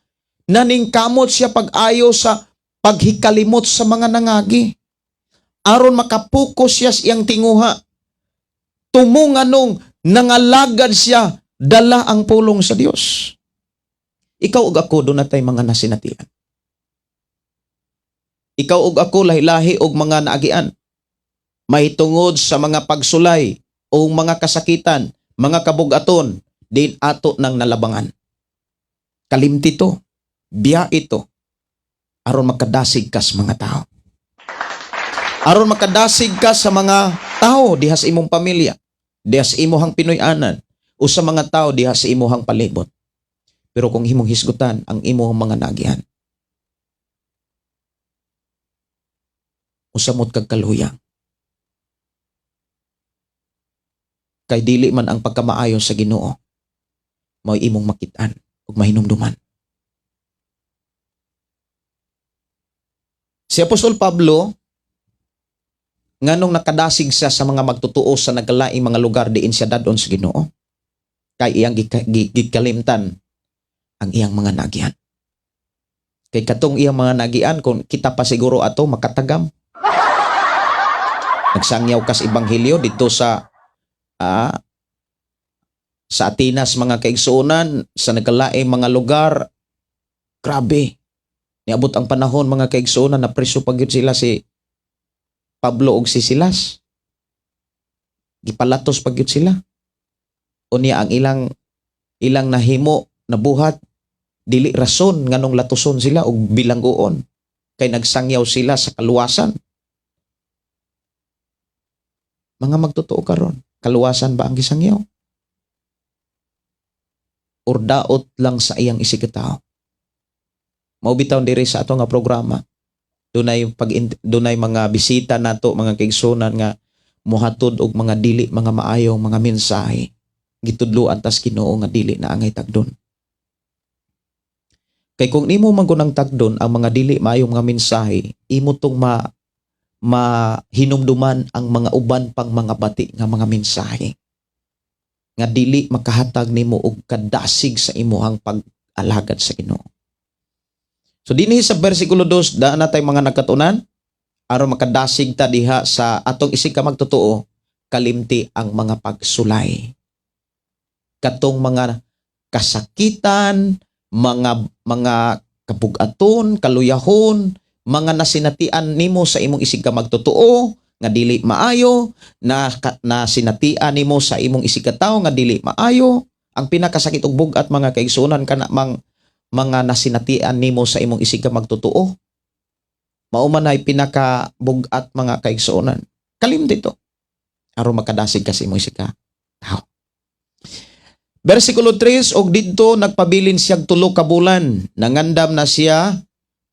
naningkamot siya pag-ayo sa paghikalimot sa mga nangagi, aron makapokus siya sa iyang tinguha. Tumunganong nangalagad siya dala ang pulong sa Dios. Ikaw ug ako, duna tay mga nasinatian. Ikaw ug ako, lahi-lahi og mga naagian. Mahitungod sa mga pagsulay o mga kasakitan, mga kabugaton, din ato nang nalabangan. Kalimti to, biya ito, aron makadasig ka sa mga tao. Aron makadasig ka sa mga tao diha sa imong pamilya, diha sa imuhang Pinoy-anan, o sa mga tao diha sa imuhang palibot. Pero kung imong hisgutan ang imong mga naagian, usamot kag kaluyang. Kay dili man ang pagkamaayo sa Ginoo mao'y imong makit-an ug mahinumduman. Si Apostol Pablo, nganong nakadasig siya sa mga magtotoo sa nagkalaing mga lugar diin siya dadon sa Ginoo? Kay iyang gikalimtan ang iyang mga naagian. Kay katong iyang mga naagian, kung kita pa siguro ato makatagam. Nagsangyaw kas ebanghelyo dito sa Atenas, mga kaigsuonan, sa nagkalaing mga lugar. Grabe. Niabot ang panahon, mga kaigsuonan, na preso pa gyud sila, si Pablo ug si Silas. Gipalatos pa gyud sila. Unya ang ilang ilang nahimo nabuhat dili rason nganong latuson sila og bilanggoon, kay nagsangyaw sila sa kaluwasan. Mga magtotoo karon, kaluwasan ba ang gisangyaw? Or daot lang sa iyang isigkatawo? Mao bitaw diri sa ato nga programa, dunay mga bisita nato, mga kaigsunan, nga mohatod og mga dili mga maayong mga mensahe. Gitudloan tas Ginoo nga dili na angay tagdon. Kay kung nimo man kunang tagdon ang mga dili maayong mga mensahe, imo tong mahinumduman ang mga uban pang mga bati nga mga mensahe nga dili makahatag nimo og kadasig sa imuhang pag-alagad sa Ginoo. So dinhi sa bersikulo 2, daan na tay mga nagkatunan aron makadasig ta diha sa atong isig ka magtotoo, kalimti ang mga pagsulay. Katong mga kasakitan, mga kabugaton, kaluyahon, mga nasinatian nimo sa imong isig ka magtotoo nga dili maayo, na sinatian nimo sa imong isig ka tawo nga dili maayo. Ang pinakasakit og bug-at, mga kaigsuonan, kana mang mga nasinatian nimo sa imong isig ka magtotoo. Mao man ay pinaka-bug-at, mga kaigsuonan. Kalimti to aron makadasig ka sa imong isig ka tao. Versikulo 3, og didto nagpabilin siyag 3 ka bulan. Nangandam na siya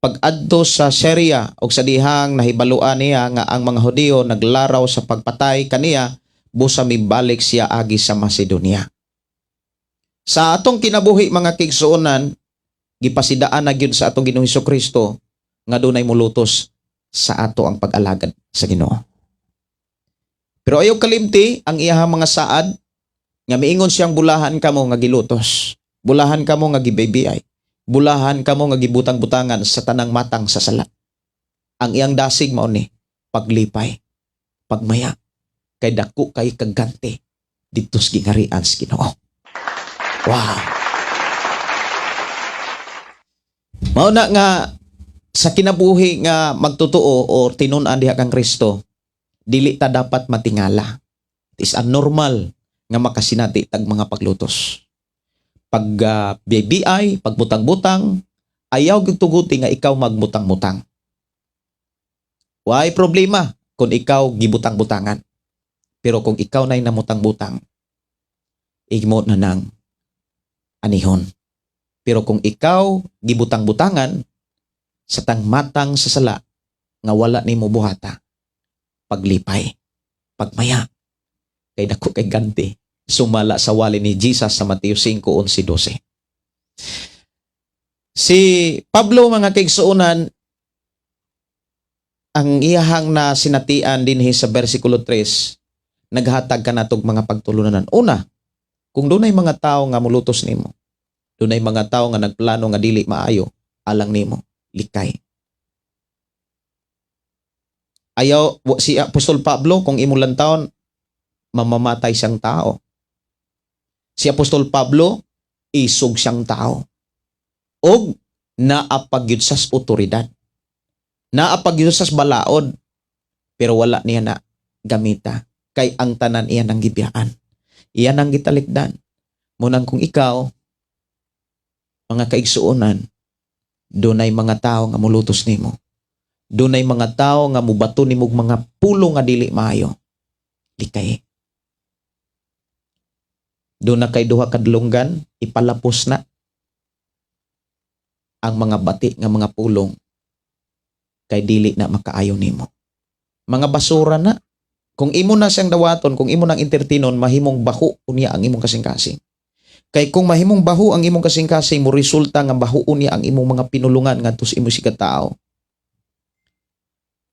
pag-adto sa Syria, og sa dihang nahibaluan niya nga ang mga Hudiyo naglaraw sa pagpatay kaniya, busa mibalik siya agi sa Macedonia. Sa atong kinabuhi, mga kaigsuonan, gipasidaan na gyud sa atong Ginoong Kristo nga dunay mulutos sa ato ang pag-alagad sa Ginoo. Pero ayaw kalimti ang iyahang mga saad nga miingon siyang bulahan kamo nga gilutos. Bulahan kamo nga gibaybiyay. Bulahan kamo nga gibutang-butangan sa tanang matang sa sala. Ang iyang dasig mao ni paglipay, pagmaya, kay dako kay kagganti didto sa gingharian sa Ginoo. Wow. Mao na nga sa kinabuhi nga magtotoo o tinun-an diha kang Kristo, dili ta dapat matingala. It is abnormal nga makasinati tag mga paglutos. Pag BBI, pagbutang-butang, ayaw gyud tuguti nga ikaw magbutang-butang. Way problema kung ikaw gibutang-butangan. Pero kung ikaw na'y namutang-butang, imo na nang anihon. Pero kung ikaw gibutang-butangan sa tangmatang sa sala nga wala nimo buhata, paglipay, pagmaya, kay dako kay ganti, sumala sa wali ni Jesus sa Mateo 5:11-12. Si Pablo, mga kaigsuonan, ang iyahang na sinatian dinhi sa versikulo 3, naghatag ka natog mga pagtulunanan. Una, kung dunay mga tao nga mulutos nimo, dunay mga tao nga nagplano nga dili maayo alang nimo, likay. Ayaw si Apostol Pablo, kung imong lantawon, mamamatay siyang tao. Si Apostol Pablo, isog siyang tao. Og naa pa gyud sa otoridad. Naa pa gyud sa balaod. Pero wala niya na gamita. Kay ang tanan iya nang gibiyaan. Iya nang gitalikdan. Munang kung ikaw, mga kaigsuonan, dunay mga tao nga mulutos nimo. Dunay mga tao nga mubato nimog mga pulo nga dili maayo. Likay. Duna kay duha ka dulunggan, ipalapos na ang mga bati nga mga pulong kay dili na makaayo nimo. Mga basura na. Kung imo na siyang dawaton, kung imo nang entertainon, mahimong baho unya ang imong kasing-kasing. Kay kung mahimong baho ang imong kasing-kasing, mo resulta nga baho unya ang imong mga pinulungan ngadto sa imong tao.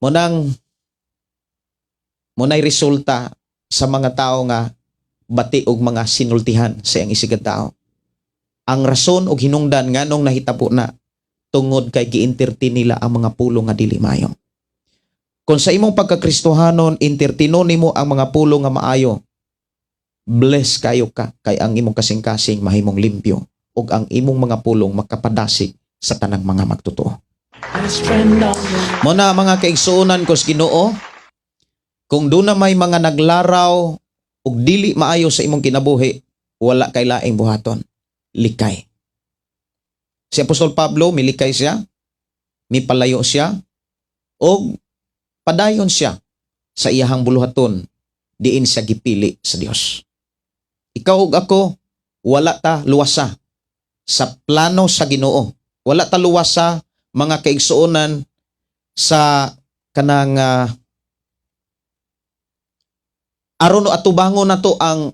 Mo nay resulta sa mga tao nga bati og mga sinultihan sa iyang isiga tao. Ang rason og hinungdan nganong nahitabo na, tungod kay gi-entertain nila ang mga pulong nga dili maayo. Kung sa imong pagkakristohanon, entertainon nimo ang mga pulong nga maayo, bless kayo ka kay ang imong kasing-kasing mahimong limpyo ug ang imong mga pulong makapadasig sa tanang mga magtotoo. Muna, mga kaigsuonan ko sa Ginoo, kung duna may mga naglaraw ug dili maayo sa imong kinabuhi, wala kay laing buhaton. Likay. Si Apostol Pablo, milikay siya, mipalayo siya, og padayon siya sa iyahang buluhaton, diin siya gipili sa Dios. Ikaw ug ako, wala ta luwasa sa plano sa Ginoo. Wala ta luwasa, mga kaigsuonan, sa kanang aron no atubangon nato ang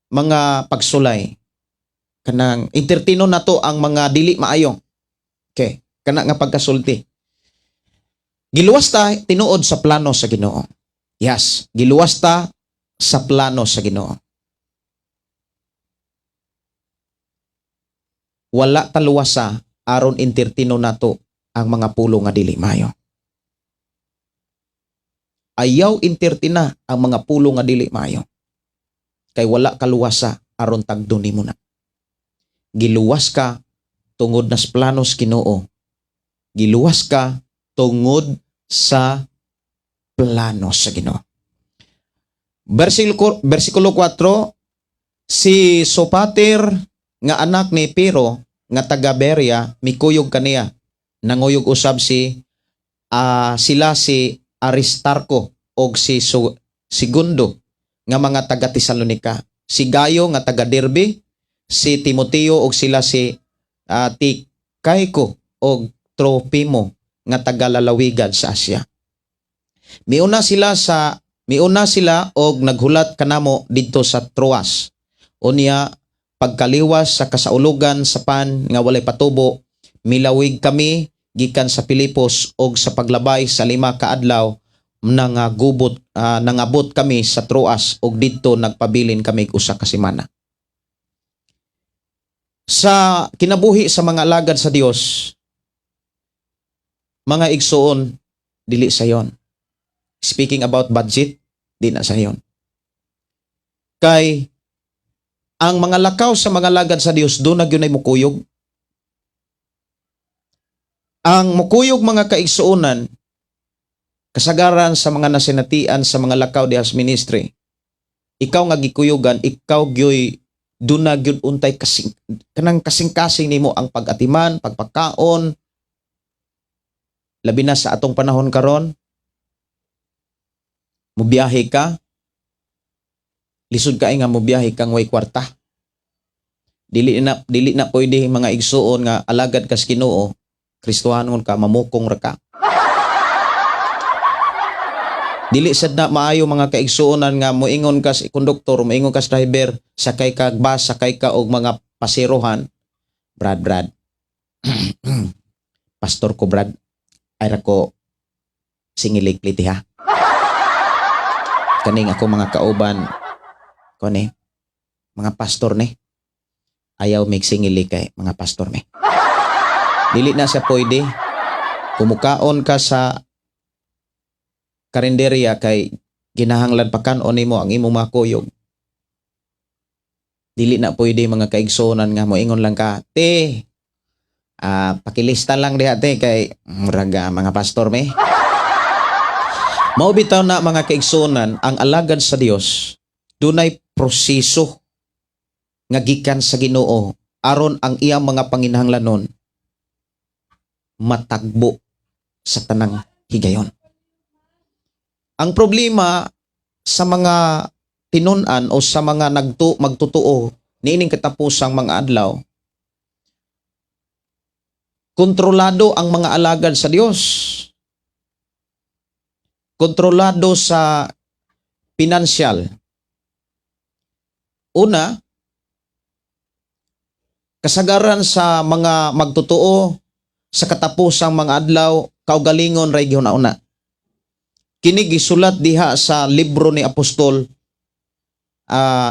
mga pagsulay, kanang entertainon nato ang mga dili maayo. Okay, kana nga pagkasulti, giluwas ta tinuod sa plano sa Ginoo. Yes, giluwas ta sa plano sa Ginoo. Wala ta luwasa aron entertainon nato ang mga pulo nga dili maayo. Ayaw entertaina ang mga pulo nga dili maayo. Kay wala kaluwasa aron tagdo nimo na. Giluwas ka tungod nas planos Ginoo. Giluwas ka tungod sa plano sa Ginoo. Versikulo 4, si Sopater nga anak ni Piro nga taga Berea mikuyog kaniya. Nanguyog usab si sila si Aristarko og si Segundo nga mga taga Tesalonika, si Gayo nga taga Derbe, si Timoteo og sila si Tikayko og Tropimo nga taga lalawigan sa Asia. Miuna sila og naghulat kanamo didto sa Troas. Unya pagkaliwas sa kasaulugan sa pan nga walay patubo, milawig kami gikan sa Filipos og sa paglabay sa 5 ka adlaw nangabot kami sa Troas og didto nagpabilin kami usa ka semana. Sa kinabuhi sa mga alagad sa Dios, mga igsuon, dili sayon. Speaking about budget, di na sayon. Kay ang mga lakaw sa mga alagad sa Dios, duna gyud ay mukuyog. Ang mukuyog, mga kaigsuonan, kasagaran sa mga nasinatian sa mga lakaw dihas ministry, ikaw nga gikuyugan, ikaw gyoy duna gyud untay kasing kanang kasing-kasing nimo ang pag-atiman, pagpakaon, labi na sa atong panahon karon. Mubiyahe ka, lisod kay nga mubiyahe kang way kwarta. Dili na pwede, mga igsuon, nga alagad kas Ginoo, Kristohanon ka, mamukong ra ka. Dili sad na maayo, mga kaigsuonan, nga moingon ka sa konduktor, moingon ka sa driver, sakay ka bus, sakay ka og mga pasirohan, "Brad, Brad. Pastor ko, Brad. Ay ra ko singilig pliti ha. Kaning ako mga kauban ko ni mga pastor ni. Ayaw mig singili kay mga pastor ni." Dili na siya pwede. Kumukaon ka sa karinderya kay ginahanglan pakan-on nimo ang imong mga kuyog. Dili na pwede, mga kaigsuonan, nga moingon lang ka, "Te, pakilista lang diha, te, kay murag mga pastor me." Mao bitaw na, mga kaigsuonan, ang alagad sa Dios dunay proseso nga gikan sa Ginoo aron ang iyang mga panginahanglanon matagbo sa tanang higayon. Ang problema sa mga tinun-an o sa mga magtutuo niining katapusang mga adlaw, kontrolado ang mga alagad sa Dios. Kontrolado sa pinansyal. Una, kasagaran sa mga magtotoo sa katapusang mga adlaw, kaugalingon ray gihuna-una. Kini gisulat diha sa libro ni Apostol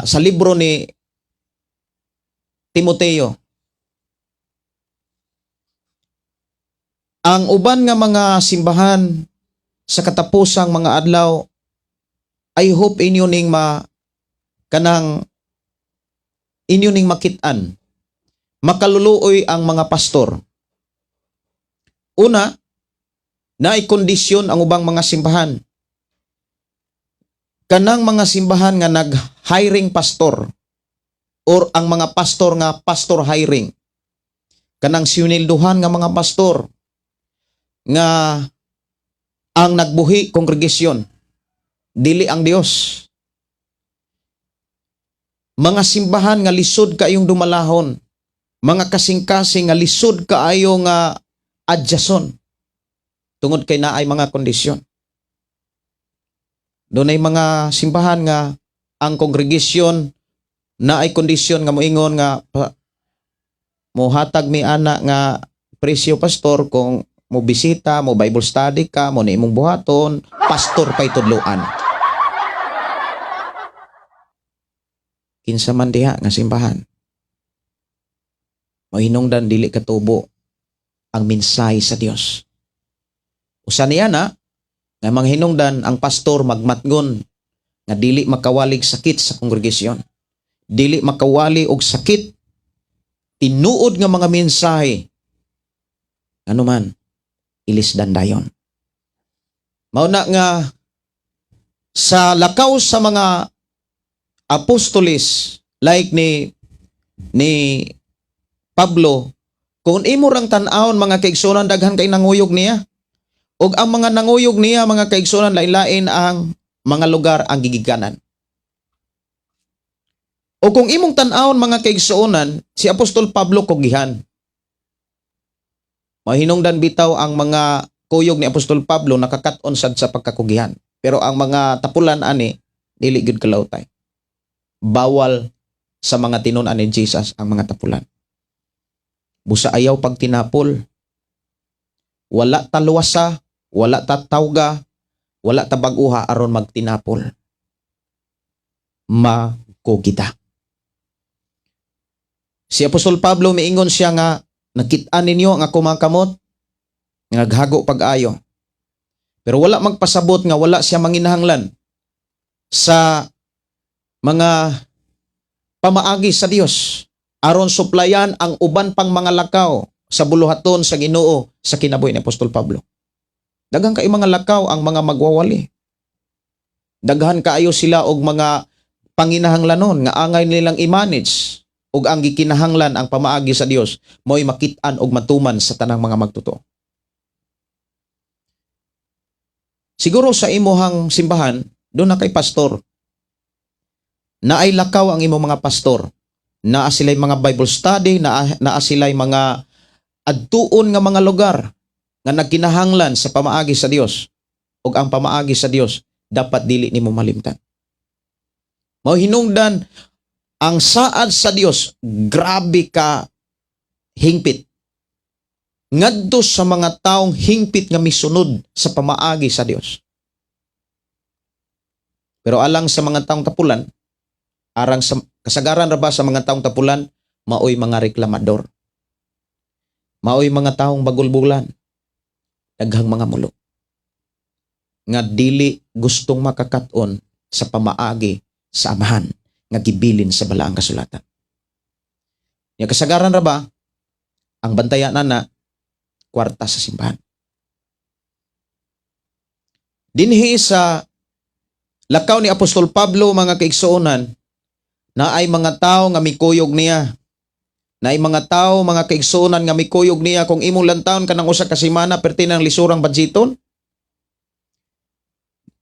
sa libro ni Timoteo. Ang uban nga mga simbahan sa katapusang mga adlaw, I hope inyo ning ma kanang inyo ning makit-an. Makaluluoy ang mga pastor. Una, naay kondisyon ang ubang mga simbahan. Kanang mga simbahan nga nag-hiring pastor or ang mga pastor nga pastor hiring. Kanang sinwelduhan nga mga pastor nga ang nagbuhi kongregasyon, dili ang Dios. Mga simbahan nga lisod kaayong dumalahon, mga kasing-kasing nga lisod kaayo nga adjason tungod kay naay mga kondisyon. Dunay mga simbahan nga ang kongregasyon naay kondisyon nga moingon nga mohatag mi ana nga presyo, pastor, kung mo bisita, mo Bible study ka, mo ni imong buhaton, pastor pay tudloan. Kinsa man diha nga simbahan? Mahinungdan dili katubo ang mensahe sa Dios. Usa niya na nga manghinungdan ang pastor magmatngon nga dili makawalig sakit sa kongregasyon. Dili makawali og sakit tinuod nga mga mensahe. Ano man, ilisdan dayon. Mao na nga sa lakaw sa mga apostolis like ni Pablo, kung imo rang tan-awon, mga kaigsuonan, daghan kay nanguyog niya. Ug ang mga nanguyog niya, mga kaigsuonan, lain-lain ang mga lugar ang gigikanan. O kung imong tan-awon, mga kaigsuonan, si Apostol Pablo kugihan. Mahinungdan bitaw ang mga kuyog ni Apostol Pablo nakakat-on sad sa pagkakugihan. Pero ang mga tapulan ani dili gyud kalawtay. Bawal sa mga tinun-an ni Jesus ang mga tapulan. Busa ayaw pagtinapol. Wala ta luwasa, wala ta tawga, wala ta bag-uha aron magtinapol. Makugita. Si Apostol Pablo, miingon siya nga, "Nakit-an ninyo ang ako mga kamot nga naghago pag-ayo." Pero wala magpasabot nga wala siya manginahanglan sa mga pamaagi sa Dios aron suplayan ang uban pang mga lakaw sa buluhaton sa Ginoo sa kinabuhi ni Apostol Pablo. Daghan kay mga lakaw ang mga magwawali. Daghan kaayo sila og mga panginahanglanon nga angay nilang i-manage, ug ang gikinahanglan, ang pamaagi sa Dios mo'y makit-an og matuman sa tanang mga magtotoo. Siguro sa imuhang simbahan, duna kay pastor. Naay lakaw ang imong mga pastor. Naa sila'y mga Bible study, naa sila'y mga adtuon nga mga lugar nga nagkinahanglan sa pamaagi sa Dios. Ug ang pamaagi sa Dios dapat dili nimo malimtan. Mao hinungdan ang saad sa Dios, grabe ka hingpit ngadto sa mga taong hingpit nga misunod sa pamaagi sa Dios. Pero alang sa mga taong tapulan, arang sa kasagaran ra ba sa mga taong tapulan, maoy mga reklamador. Maoy mga taong bagulbulan. Daghang mga mulo nga dili gustong makakaton sa pamaagi sa Amahan nga gibilin sa Balaang Kasulatan. Nya kasagaran ra ba ang bantayan na kwarta sa simbahan. Dinhi sa lakaw ni Apostol Pablo, mga kaigsuonan, naay mga tao nga mikuyog niya. Naay mga tao, mga kaigsuonan, nga mikuyog niya. Kung imong lantawon kanang usa ka semana, perti nang lisurang budgeton.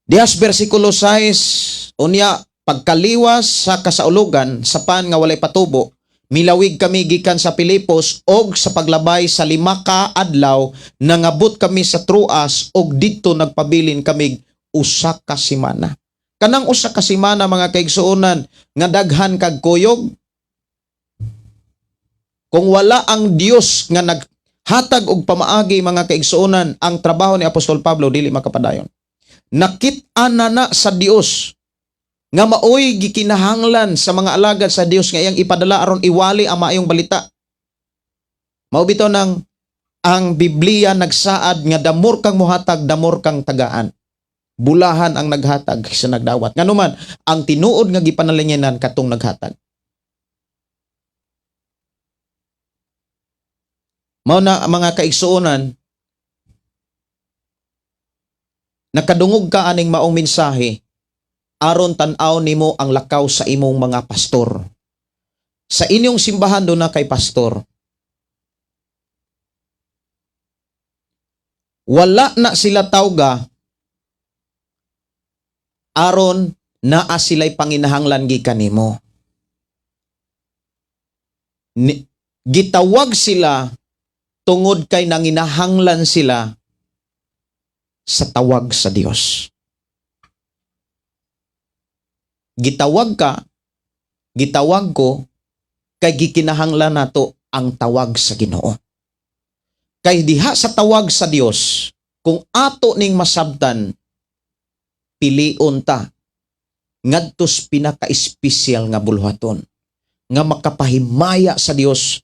Dihas bersikulo 6, unya pagkaliwas sa kasaulugan sa pan nga walay patubo, milawig kami gikan sa Pilipos og sa paglabay sa 5 ka adlaw nangabot kami sa Troas og didto nagpabilin kami usa ka semana. Kanang usa ka semana, mga kaigsuonan, nga daghan kag kuyog. Kung wala ang Dios nga naghatag og pamaagi, mga kaigsuonan, ang trabaho ni Apostol Pablo dili makapadayon. Nakit-an na na sa Dios nga maoy gikinahanglan sa mga alagad sa Dios nga iyang ipadala aron iwali ang maayong balita. Mao bitaw nang ang Biblia nagsaad nga the more kang muhatag, the more kang tagaan. Bulahan ang naghatag sa nagdawat. Nganuman, ang tinuod nga gipanalinginan katong naghatag. Mao na, mga kaigsuonan, nakadungog ka aning maong mensahe aron tan-aw nimo ang lakaw sa imong mga pastor. Sa inyong simbahan, duna kay pastor. Wala na sila tawga aron naa sila'y panginahanglan gikan nimo. Gitawag sila tungod kay nanginahanglan sila sa tawag sa Dios. Gitawag ka, gitawag ko, kay gikinahanglan nato ang tawag sa Ginoo. Kay diha sa tawag sa Dios, kung ato ning masabtan, pilion ta ngadtos pinaka-espesyal nga buluhaton nga makapahimaya sa Dios,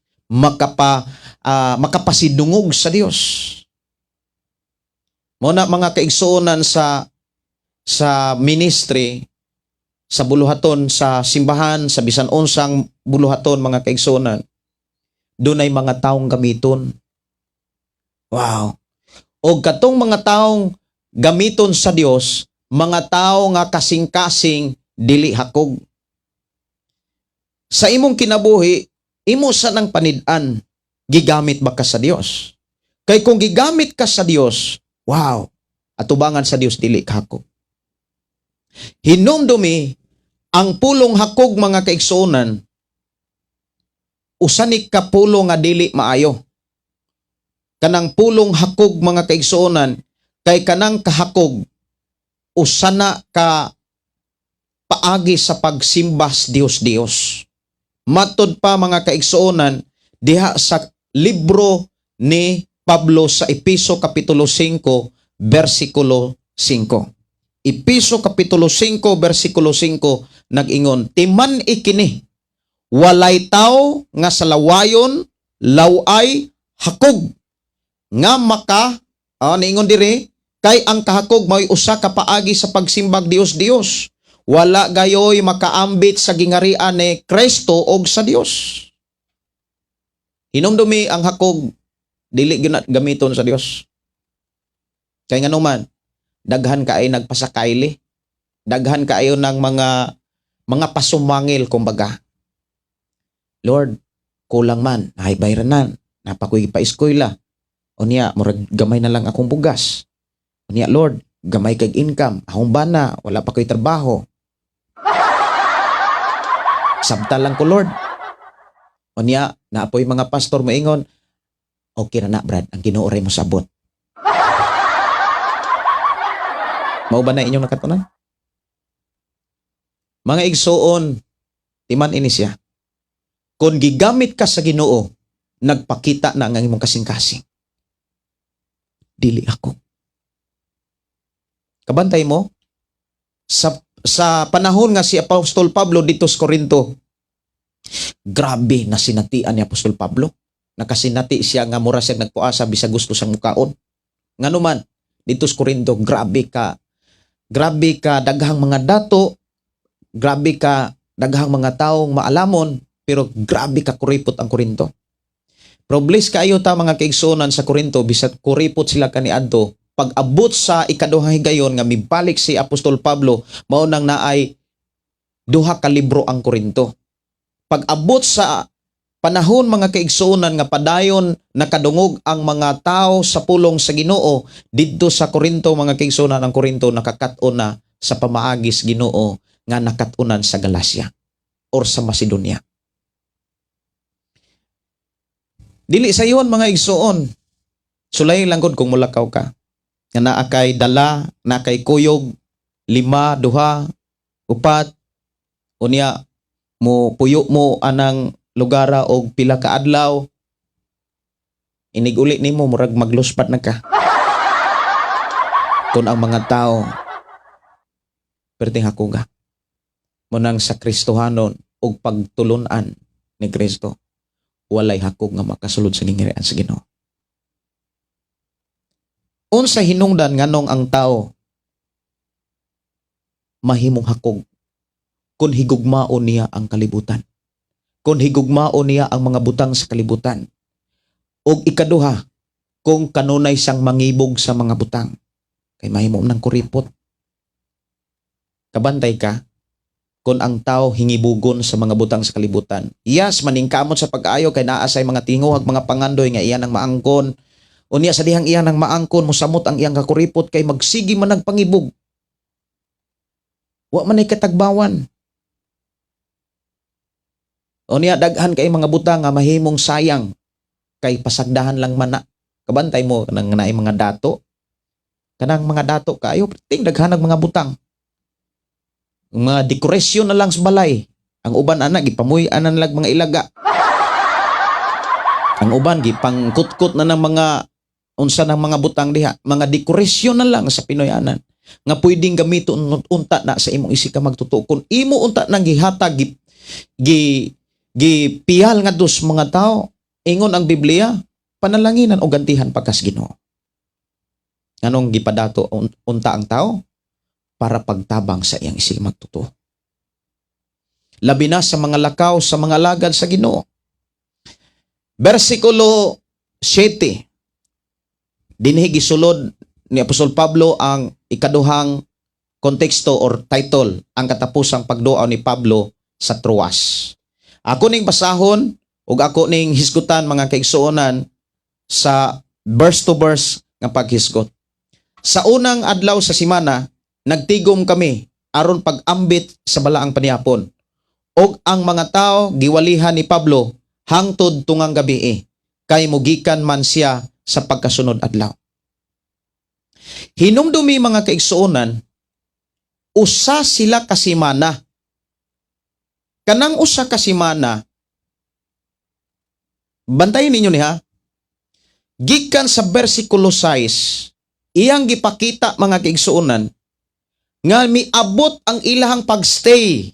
makapasidungog sa Dios. Mao na, mga kaigsuonan, sa ministry, sa buluhaton sa simbahan, sa bisan unsang buluhaton, mga kaigsuonan, dunay mga taong gamiton. Wow. O katong mga taong gamiton sa Dios, mga tao nga kasing-kasing dili hakog. Sa imong kinabuhi, imo sa nang panid-an, gigamit ba ka sa Dios? Kay kung gigamit ka sa Dios, wow, atubangan sa Dios dili ka hakog. Hinumdumi ang pulong hakog, mga kaigsuonan, usa ni ka pulong nga dili maayo. Kanang pulong hakog, mga kaigsuonan, kay kanang kahakog usa na ka paagi sa pagsimbas Dios-Dios. Matod pa, mga kaigsuonan, diha sa libro ni Pablo sa Epeso Kapitulo 5 versikulo 5. Epeso Kapitulo 5 versikulo 5 nag-ingon, "Timan-i kini, Walay tao nga salawayon, laway, hakog nga maka niingon diri kay ang kahakog mao'y usa ka paagi sa pagsimbag Dios Dios. Wala gayoy makaambit sa gingarian ni Kristo og sa Dios. Hinumdumi, ang hakog dili gyud na gamiton sa Dios. Kay nganuman, daghan kaayo nagpasakaili. Daghan kaayo ng mga pasumangil kumbaga. "Lord, kulang man, ay bayranan, napakoy pa-eskwela. Unya, murag gamay na lang akong bugas. Unya, Lord, gamay kag income, akong bana, wala pa ko'y trabaho. Sabta lang ko, Lord." Unya, naapoy mga pastor moingon, "Okay na na, Brad, ang Ginoo ray mo sabot." Mao ba na inyong nakatunan? Mga igsuon, timan ini siya. Kung gigamit ka sa Ginoo, nagpakita na ang imong kasing-kasing. Dili ako. Kabantay mo, sa panahon nga si Apostol Pablo dito sa Corinto, grabe na sinatian ni Apostol Pablo. Nakasinati siya nga mura siya nagpuasa bisag gusto siyang mukaon. Ngano man, dito sa Corinto, grabe ka daghang mga dato, grabe ka daghang mga taong maalamon, pero grabe ka kuripot ang Corinto. Pero bless kaayo ta, mga kaigsuonan, sa Corinto, bisag kuripot sila kaniadto, pag abot sa ikaduhang higayon nga mibalik si Apostol Pablo, mao nang naay duha ka libro ang Corinto. Pag abot sa panahon, mga kaigsuonan, nga padayon nakadungog ang mga tao sa pulong sa Ginoo didto sa Corinto, mga kaigsuonan, ang Corinto nakakat-on na sa pamaagis Ginoo nga nakat-unan sa Galacia or sa Macedonia. Dili sa iyon, mga igsuon. Sulay lang gud kung mulakaw ka. Nga naa kay dala, naa kay kuyog, lima, duha, upat, unya mo puyo mo anang lugara og pila ka adlaw, inig-uli nimo murag magluspat na ka. Kung ang mga tao perting hakuga mo nang sa Kristohanon og pagtulunan ni Kristo, walay hakog nga makasulod sa gingarian sa Ginoo. Unsa hinungdan nganong ang tao mahimong hakog? Kung higugmaon niya ang kalibutan. Kung higugmaon niya ang mga butang sa kalibutan. Og ikaduha, kung kanunay siyang mangibog sa mga butang, kay mahimo ng kuripot. Kabantay ka, kung ang tao hingibugon sa mga butang sa kalibutan. Yes, maningkamot sa pag-ayo kay naa say mga tinguhag, mga pangandoy nga iyan ang maangkon. Unya sa dihang iyan ang maangkon, mosamot ang iyang kakuripot kay magsigi man nagpangibog. Wa man ay katagbawan. Unya daghan kay mga butang nga mahimong sayang kay pasagdahan lang man na. Kabantay mo nang naay mga dato. Kanang mga dato kaayo ting daghan ang mga butang. Mga dekorasyon na lang sa balay. Ang uban ana gipamuy-an na lang mga ilaga. Ang uban gipangkutkot na ng mga unsa ng mga butang diha, mga dekorasyon na lang sa Pinoyanan nga pwedeng gamiton unta na sa imong isig ka magtotoo. Kung imo unta nang gihatag, gi gipiyal nga sa mga tao, ingon ang Biblia, panalanginan o gantihan pagkas Ginoo. Nganong gipadato unta ang tao? Para pagtabang sa iyang isig magtotoo. Labi na sa mga lakaw sa mga alagad sa Ginoo. Versikulo 7. Dinhi gisulod ni Apostol Pablo ang ikaduhang konteksto or title, ang katapusang pagduaw ni Pablo sa Troas. Ako ning basahon ug ako ning hisgutan, mga kaigsuonan, sa verse to verse nga paghisgot. Sa unang adlaw sa simana, nagtigom kami aron pag-ambit sa balaang panihapon. Og ang mga tao giwalihan ni Pablo hangtod tungang gabi kay mugikan man siya sa pagkasunod adlaw. Hinumdumi, mga kaigsuonan, usa sila ka semana. Kanang usa ka semana, bantayin ninyo ni ha, gikan sa versikulo 6, iyang gipakita, mga kaigsuonan, nga miabot ang ilahang pagstay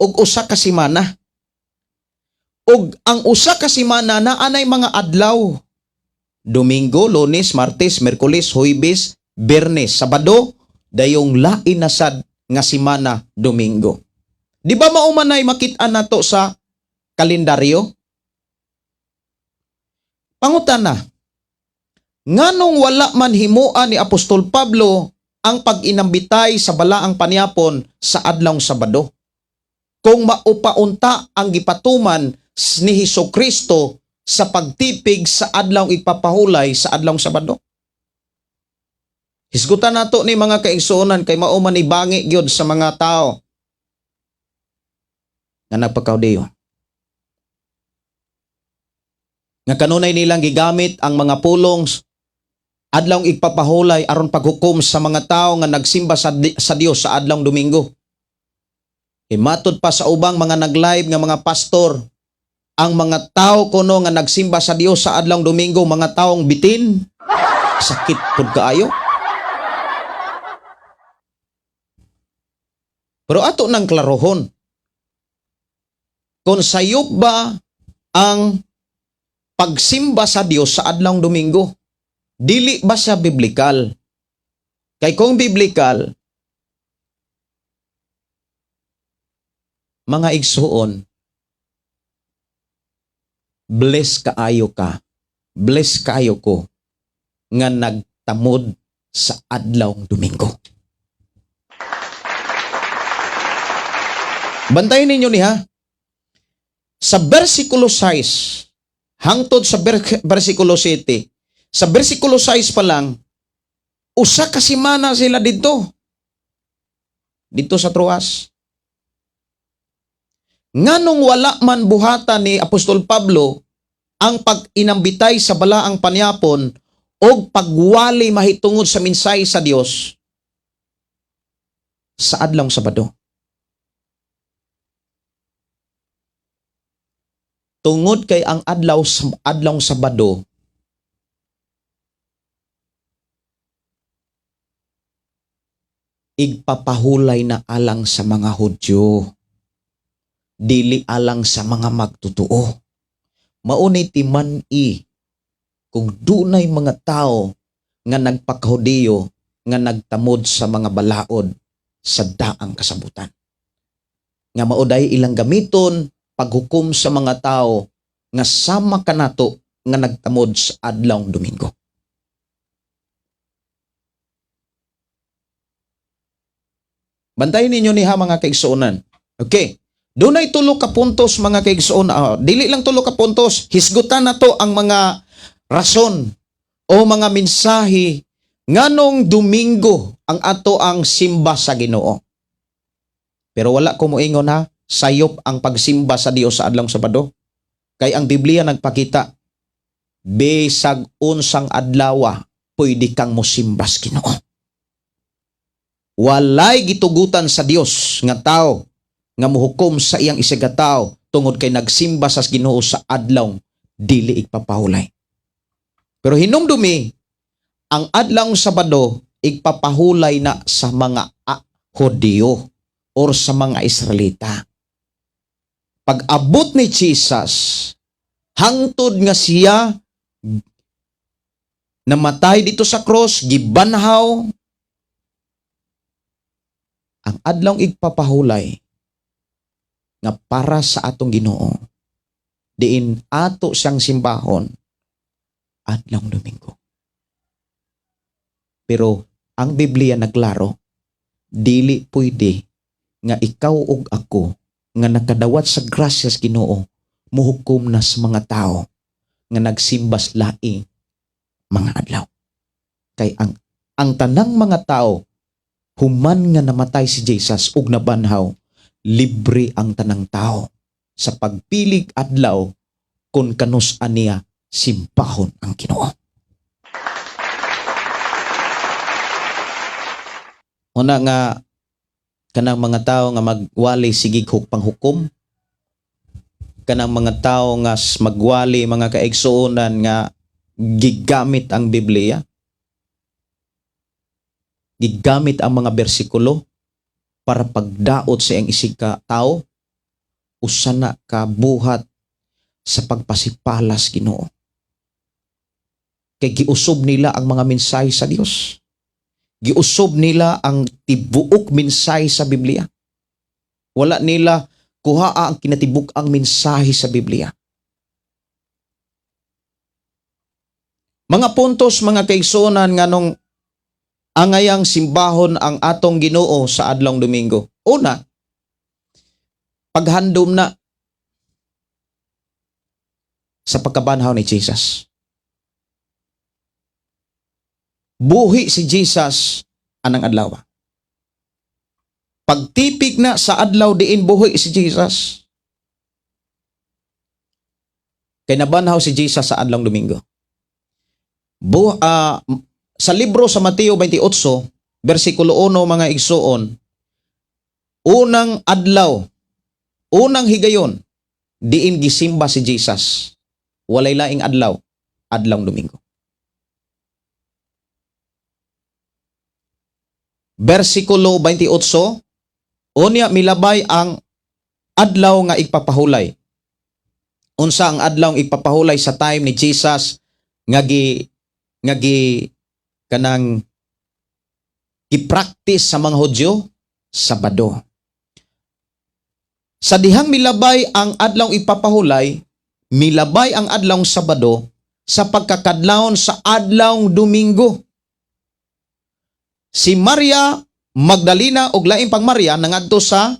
og usa ka semana. Ug ang usa ka semana naanay mga adlaw. Domingo, Lunes, Martes, Miyerkules, Huwebes, Biyernes, Sabado, dayong lain na sad nga semana, Domingo. Di ba mao man nay makit-an nato sa kalendaryo? Pangutana, nganong wala man himua ni Apostol Pablo ang pag-inambitay sa balaang panyapon sa adlawng Sabado, kung maupaunta ang gipatuman ni Hesus Kristo sa pagtipig sa adlawng igpapahulay sa adlawng Sabado? Hisgutan nato ni, mga kaigsuonan, kay mao man ibangi gyud sa mga tao nga nagpakahudiyo, nga kanunay nilang gigamit ang mga pulong adlawng igpapahulay aron paghukom sa mga tao nga nagsimba sa Dios sa adlawng Domingo. E matud pa sa ubang mga nag-live nga mga pastor, ang mga tao kuno nga nagsimba sa Dios sa adlawng Domingo, mga taong bitin. Sakit pud kaayo. Pero ato nang klarohon kung sayop ba ang pagsimba sa Dios sa adlawng Domingo. Dili ba siya biblikal? Kay kung biblikal, mga igsuon, bless kaayo ka, bless kaayo ko nga nagtamod sa adlawng Domingo. Bantayan ninyo ni ha. Sa versikulo 6 hangtod sa versikulo 7, sa versikulo 6 pa lang, usa ka semana sila didto. Didto sa Troas. Nganong wala man buhatan ni Apostol Pablo ang pag-inambitay sa balaang panyapon o pagwali mahitungod sa minsay sa Dios sa adlawng Sabado? Tungod kay ang adlaw sa adlawng Sabado igpapahulay na alang sa mga Hudyo, dili alang sa mga magtotoo. Maunay timan-i kung dunay mga tao nga nagpakahudiyo nga nagtamod sa mga balaod sa daang kasabutan, nga mao day ilang gamiton paghukom sa mga tao nga sama kanato nga nagtamod sa adlawng Domingo. Bantayan ninyo niha, mga kaigsuonan. Okay. Dunay tulo ka puntos, mga kaigsuon. Ah, dili lang tulo ka puntos. Hisgutan na to ang mga rason o mga mensahe nganong Domingo ang ato ang simba sa Ginoo. Pero wala ko moingon ha, sayop ang pagsimba sa Dios sa adlawng Sabado. Kay ang Biblia nagpakita, bisag unsang adlawa, pwede kang mosimbas Ginoo. Walay gitugutan sa Dios nga tao nga muhukom sa iyang isigkatawo tungod kay nagsimba sa Ginoo sa adlaw dili igpapahulay. Pero hinumdumi, ang adlawng Sabado igpapahulay na sa mga Hudiyo or sa mga Israelita. Pag-abot ni Jesus, hangtod nga siya namatay didto sa cross, gibanhaw, ang adlawng igpapahulay nga para sa atong Ginoo, diin ato siyang simbahon, adlawng Domingo. Pero ang Biblia nagklaro, dili pwede nga ikaw ug ako nga nakadawat sa grasya sa Ginoo muhukom na sa mga tao nga nagsimbas laing mga adlaw. Kay ang tanang mga tao, human nga namatay si Jesus ug nabanhaw, libre ang tanang tao sa pagpilig adlaw kung kanus aniya simbahon ang Ginoo. Una nga kanang mga tao nga magwali sige panghukom, kanang mga tao nga magwali, mga kaigsuonan, nga gigamit ang Biblia, gigamit ang mga bersikulo para pagdaot sa iyang isig ka tao, usa na ka buhat. Sa pagpasipalas Ginoo. Kay giusob nila ang mga mensahe sa Dios. Giusob nila ang tibuok mensahe sa Biblia. Wala nila kuha ang kinatibuk ang mensahe sa Biblia. Mga puntos, mga kaigsuonan, nganong angayang simbahon ang atong Ginoo sa adlong Domingo. Una, paghandom na sa pagkabanhaw ni Jesus. Buhi si Jesus anang adlaw. Pagtipik na sa adlaw diin buhi si Jesus. Kay nabanhaw si Jesus sa adlong Domingo. Sa libro sa Mateo 28, versikulo 1, mga igsuon, unang adlaw, unang higayon, diin gisimba si Jesus. Walay laing adlaw, adlong Domingo. Versikulo 28, unya milabay ang adlaw nga igpapahulay. Unsa ang adlaw nga igpapahulay sa time ni Jesus nga gi kanang gi-practice sa mga Hudyo? Sabado. Sa dihang milabay ang adlaw ipapahulay, milabay ang adlaw Sabado sa pagkakadlawon sa adlaw Domingo. Si Maria Magdalena og laing pang Maria nangadto sa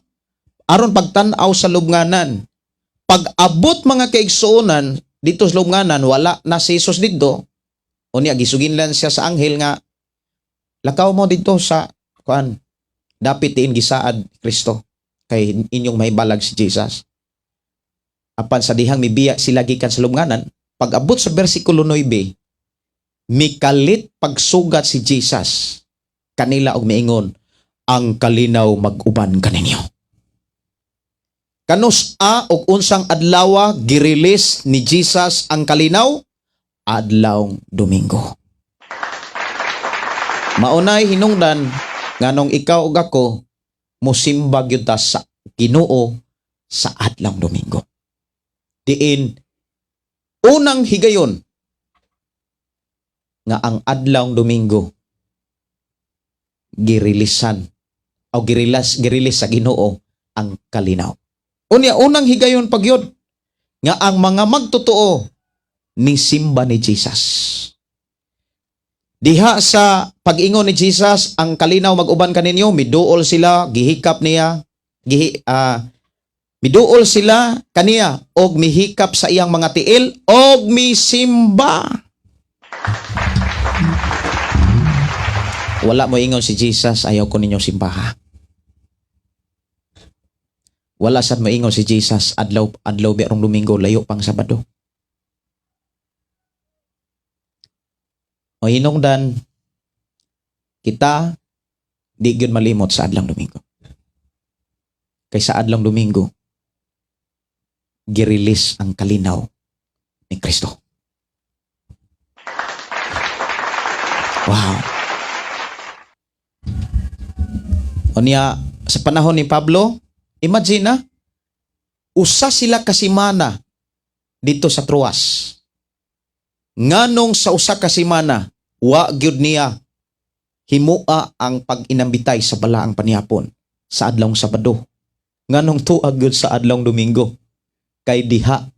aron pagtan-aw sa lubnganan. Pag-abot, mga kaigsuonan, dito sa lubnganan, wala na si Jesus didto. Unya gisuginlan siya sa anghel nga lakaw mo didto sa kuan, dapit diin gisaad Kristo, kay inyong mahibalag si Jesus. Apan sa dihang mibiya sila gikan sa lubnganan, pag-abot sa bersikulo 9, mikalit pagsugat si Jesus kanila og miingon, "Ang kalinaw mag-uban kaninyo." Kanus a og unsang adlawa girelease ni Jesus ang kalinaw? Adlawng Domingo. Maunay hinungdan nganong ikaw ug ako mosimba gyud ta sa Ginoo sa adlawng Domingo. Diin unang higayon nga ang adlawng Domingo girilisan o girilis sa Ginoo ang kalinaw. Unya unang higayon pagyud nga ang mga magtotoo ni simba ni Jesus. Diha sa pag-ingon ni Jesus, "Ang kalinaw mag-uban kaninyo," miduol sila, gihikap niya, miduol sila kaniya og mihikap sa iyang mga tiil og misimba. Wala mo ingon si Jesus, "Ayaw ko ninyo simbaha." Wala sad moingon si Jesus, "Adlaw adlaw biarong Domingo, layo pang Sabado." O hinungdan kita di gyud malimot sa adlong Domingo. Kay sa adlong Domingo girelease ang kalinaw ni Kristo. Wow. Unya sa panahon ni Pablo, imagine na, usa sila kasimana dito sa Troas. Nganong sa usa ka semana, wa gyud niya himua ang pag-inambitay sa balaang panihapon sa adlawng Sabado? Nganong tuag gyud sa adlawng Domingo? Kay diha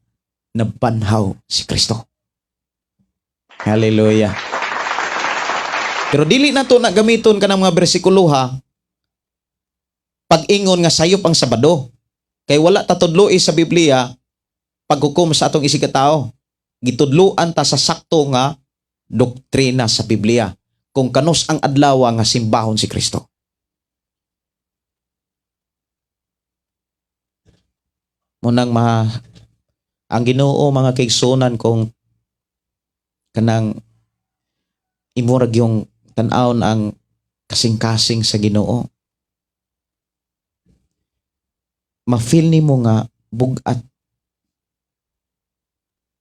nabanhaw si Kristo. Hallelujah. Pero dili na to na gamiton kanang mga bersikulo ha, pag-ingon nga sayop ang Sabado. Kay wala ta tudloi sa Biblia paghukom sa atong isig tao. Gitudloan ta sa sakto nga doktrina sa Biblia kung kanus ang adlaw nga simbahon si Kristo. Munang ma ang Ginoo, mga kaigsuonan, kung kanang imurag yung tan-awon ang kasing-kasing sa Ginoo, ma-feel nimo nga bug-at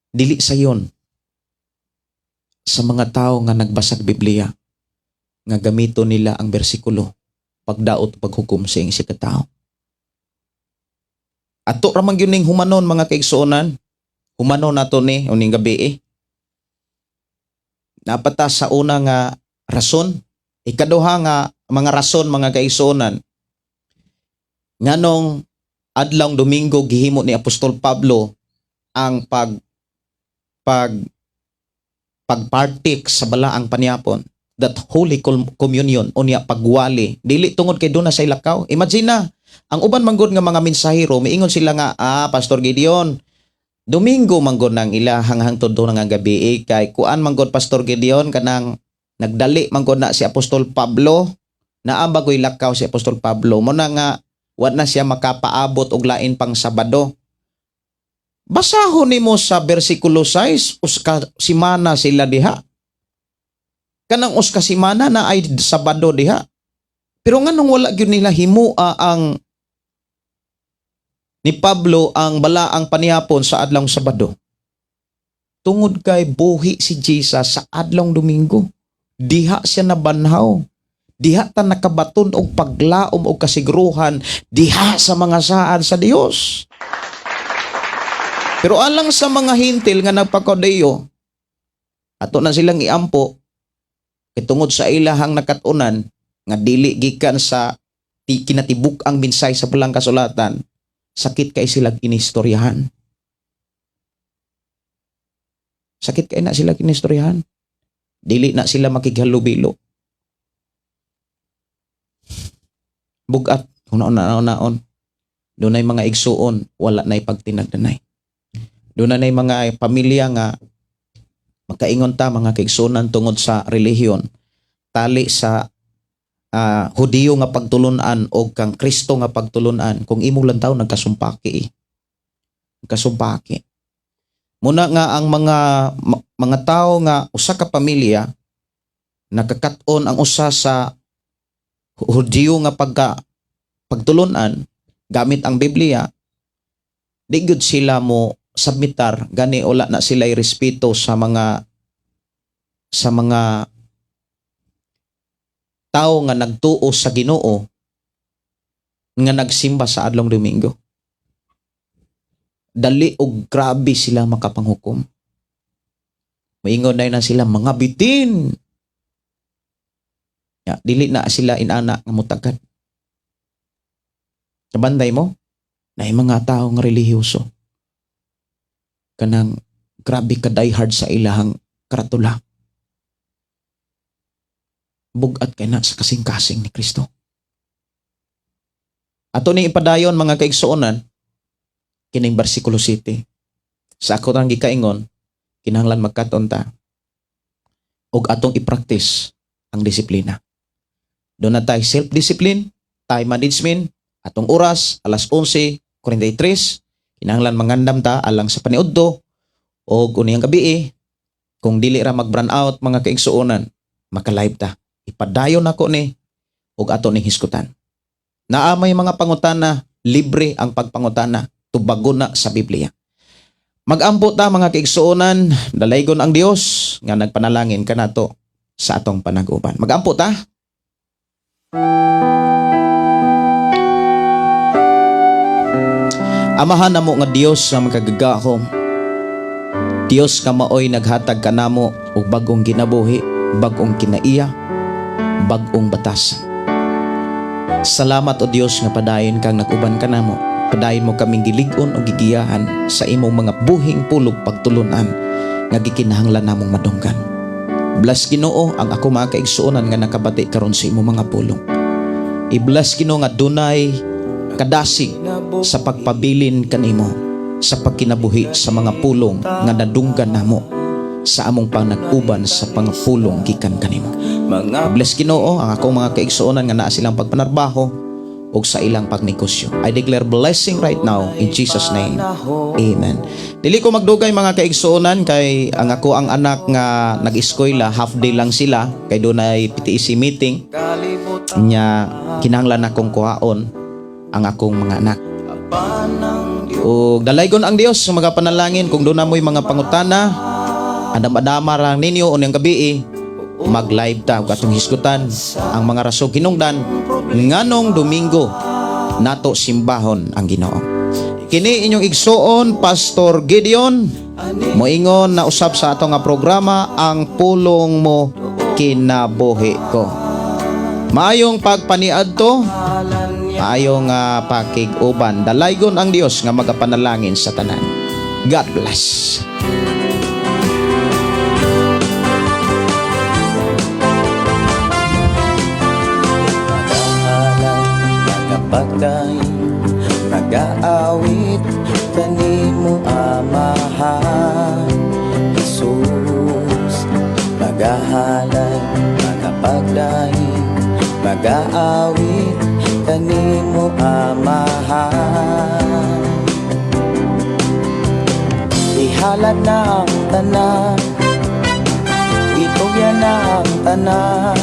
dili sayon sa mga tao nga nagbasag Biblia nga gamito nila ang bersikulo pagdaot paghukom sa iyang ka tao. Ato ra man gyud ning humanon, mga kaigsuonan. Humano nato ni uning gabi eh. Napata sa una nga rason, ikaduha nga mga rason, mga kaigsuonan, nganong adlawng Domingo gihimo ni Apostol Pablo ang pag pag pagpartik sa balaang panyapon, that holy communion, unya pagwali, dili tungod kay duna say lakaw. Imagine na ang uban manggod nga mga mensahero, miingon sila nga, "Ah, Pastor Gideon, Domingo manggod nang ilahang hangtod do nga gabi eh, kay kuan manggod, Pastor Gideon, kanang nagdali manggod na si Apostol Pablo, naa bagoy lakaw si Apostol Pablo, mo na nga wa na siya makapaabot og lain pang Sabado." Basahon nimo sa bersikulo 6, usa simana sila diha. Kanang usa simana na ay Sabado diha. Pero nganong wala gyud nila himua ang ni Pablo ang balaang panihapon sa adlawng Sabado? Tungod kay buhi si Jesus sa adlawng Domingo. Diha siya nabanhaw. Diha ta nakabaton og paglaom og kasiguruhan diha sa mga saad sa Dios. Pero alang sa mga Hentil nga nagpakahudiyo, ato na silang iampo kay tungod sa ilahang nakatunan nga dili gikan sa kinatibuk ang minsay sa Balaang Kasulatan, sakit kay sila inistoryahan. Sakit kay na sila inistoryahan. Dili na sila makighalubilo. Bugat kung naon naon. Dunay mga igsuon, wala na'y pagtinagdanay. Doon na mga pamilya nga makaingon ta, mga kaigsuonan, tungod sa relihiyon, tali sa Hudiyo nga pagtulunan o kang Kristo nga pagtulunan, kung imong lantaw nagkasumpaki eh. Nagkasumpaki. Muna nga ang mga tao nga usa ka pamilya nakakat-on ang usa sa Hudiyo nga pagtulunan gamit ang Biblia, di gyud sila mo submitar. Gani wala na sila respeto sa mga tao nga nagtuo sa Ginoo nga nagsimba sa adlong Domingo. Dali og grabe sila makapanghukom. Moingon na sila, "Mga bitin." Ya, dili na sila inana nga mutagad. Kabanday mo, na mga tao nga relihiyoso. Kanang grabe ka diehard sa ilahang karatula. Bugat kay na sa kasing-kasing ni Kristo. Ato ni ipadayon, mga kaigsuonan, kining bersikulo 7. Sa ako nang gikaingon, kinahanglan magkaton ta og atong i-practice ang disiplina. Doon na tayo self-discipline, time management, atong oras, alas 11:43, kinahanglan mangandam ta alang sa paniudto og uniyang gabi eh, kung dili ra mag-brown out, mga kaigsuonan, maka-live ta. Ipadayon nako ni ug ato ning hisgutan. Naa may mga pangutana, libre ang pagpangutana, tubagon na sa Biblia. Magampo ta, mga kaigsuonan, dalaygon ang Dios nga nagpanalangin kanato sa atong panag-uban. Magampo ta. Amahan namo nga Dios nga makagagahom. Dios nga maoy naghatag kanamo og bag-ong kinabuhi, bag-ong kinaiya, bag-ong batas. Salamat, o Dios, nga padayon kang nag-uban kanamo. Padayon mo kaming gilig-on o gigiyahan sa imong mga buhing pulong pagtulunan nga gikinahanglan namong madunggan. Bless, Ginoo, ang ako mga kaigsuonan nga nakabati karon sa imong mga pulong. I-bless, Ginoo, nga dunay kadasig sa pagpabilin kanimo sa pagkinabuhi sa mga pulong nga nadunggan namo sa among panag-uban sa pangpulong gikan kanimo. Mga Bless, Ginoo, ang akong mga kaigsuonan nga naa silang pagpanarbaho ug sa ilang pagnegosyo. I declare blessing right now in Jesus' name. Amen. Dili ko magdugay, mga kaigsuonan, kay ang ako ang anak nga nag-eskwela, half day lang sila kay dunay PTEC meeting kalibutan nya kinahanglan akong kuhaon ang akong mga anak. Panang Ug dalaygon ang Dios sa mga panalangin. Kung doon na mo'y mga pangutana, andam-andama lang ninyo unyang gabi eh, mag-live ta ug atong hisgutan ang mga rason hinungdan nganong Domingo nato simbahon ang Ginoo. Kini inyong igsuon, Pastor Gideon. Moingon na usab sa ato nga programa, "Ang pulong mo kinabuhi ko." Maayong pagpaniadto, maayong pakig-uban. Dalaygon ang Dios nga magapanalangin sa tanan. God bless. Nagahalay, nagapagday, nagaawit kanimo, Amahan Jesus. Nagahalay, nagapagday, nagaawit kanimo, Amahan. Ihalad na ang tanan, itugyan na ang tanan.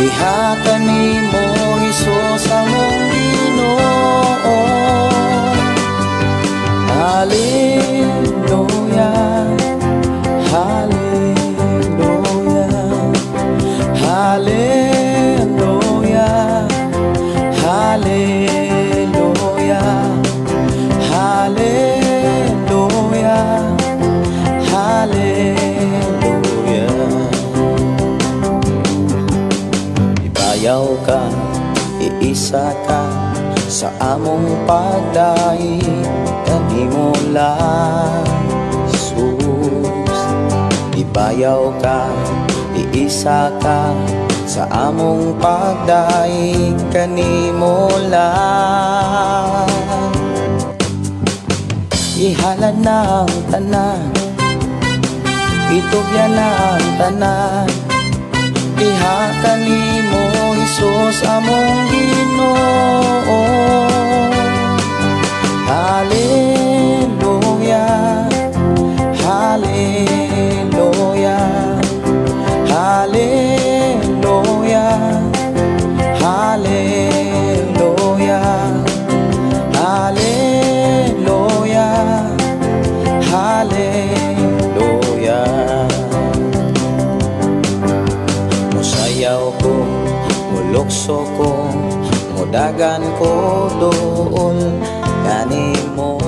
Diha kanimo, Hesus, among Ginoo. Hallelujah, Hallelujah, Hallelujah, Hallelujah, Hallelujah, Hallelujah. Ibayaw ka, iisa ka sa among pagdaig kanimo lang, Jesus. Ibayaw ka, iisa ka sa among pagdaig kanimo lang. Ihalad na ang tanan, itugyan na ang tanan. Diha kanimo, Hesus, among Ginoo. Hallelujah, Hallelujah, Hallelujah, Hallelujah, Hallelujah, Hallelujah. Musayaw ko, mulukso ko, mudagan ko dool kanimo.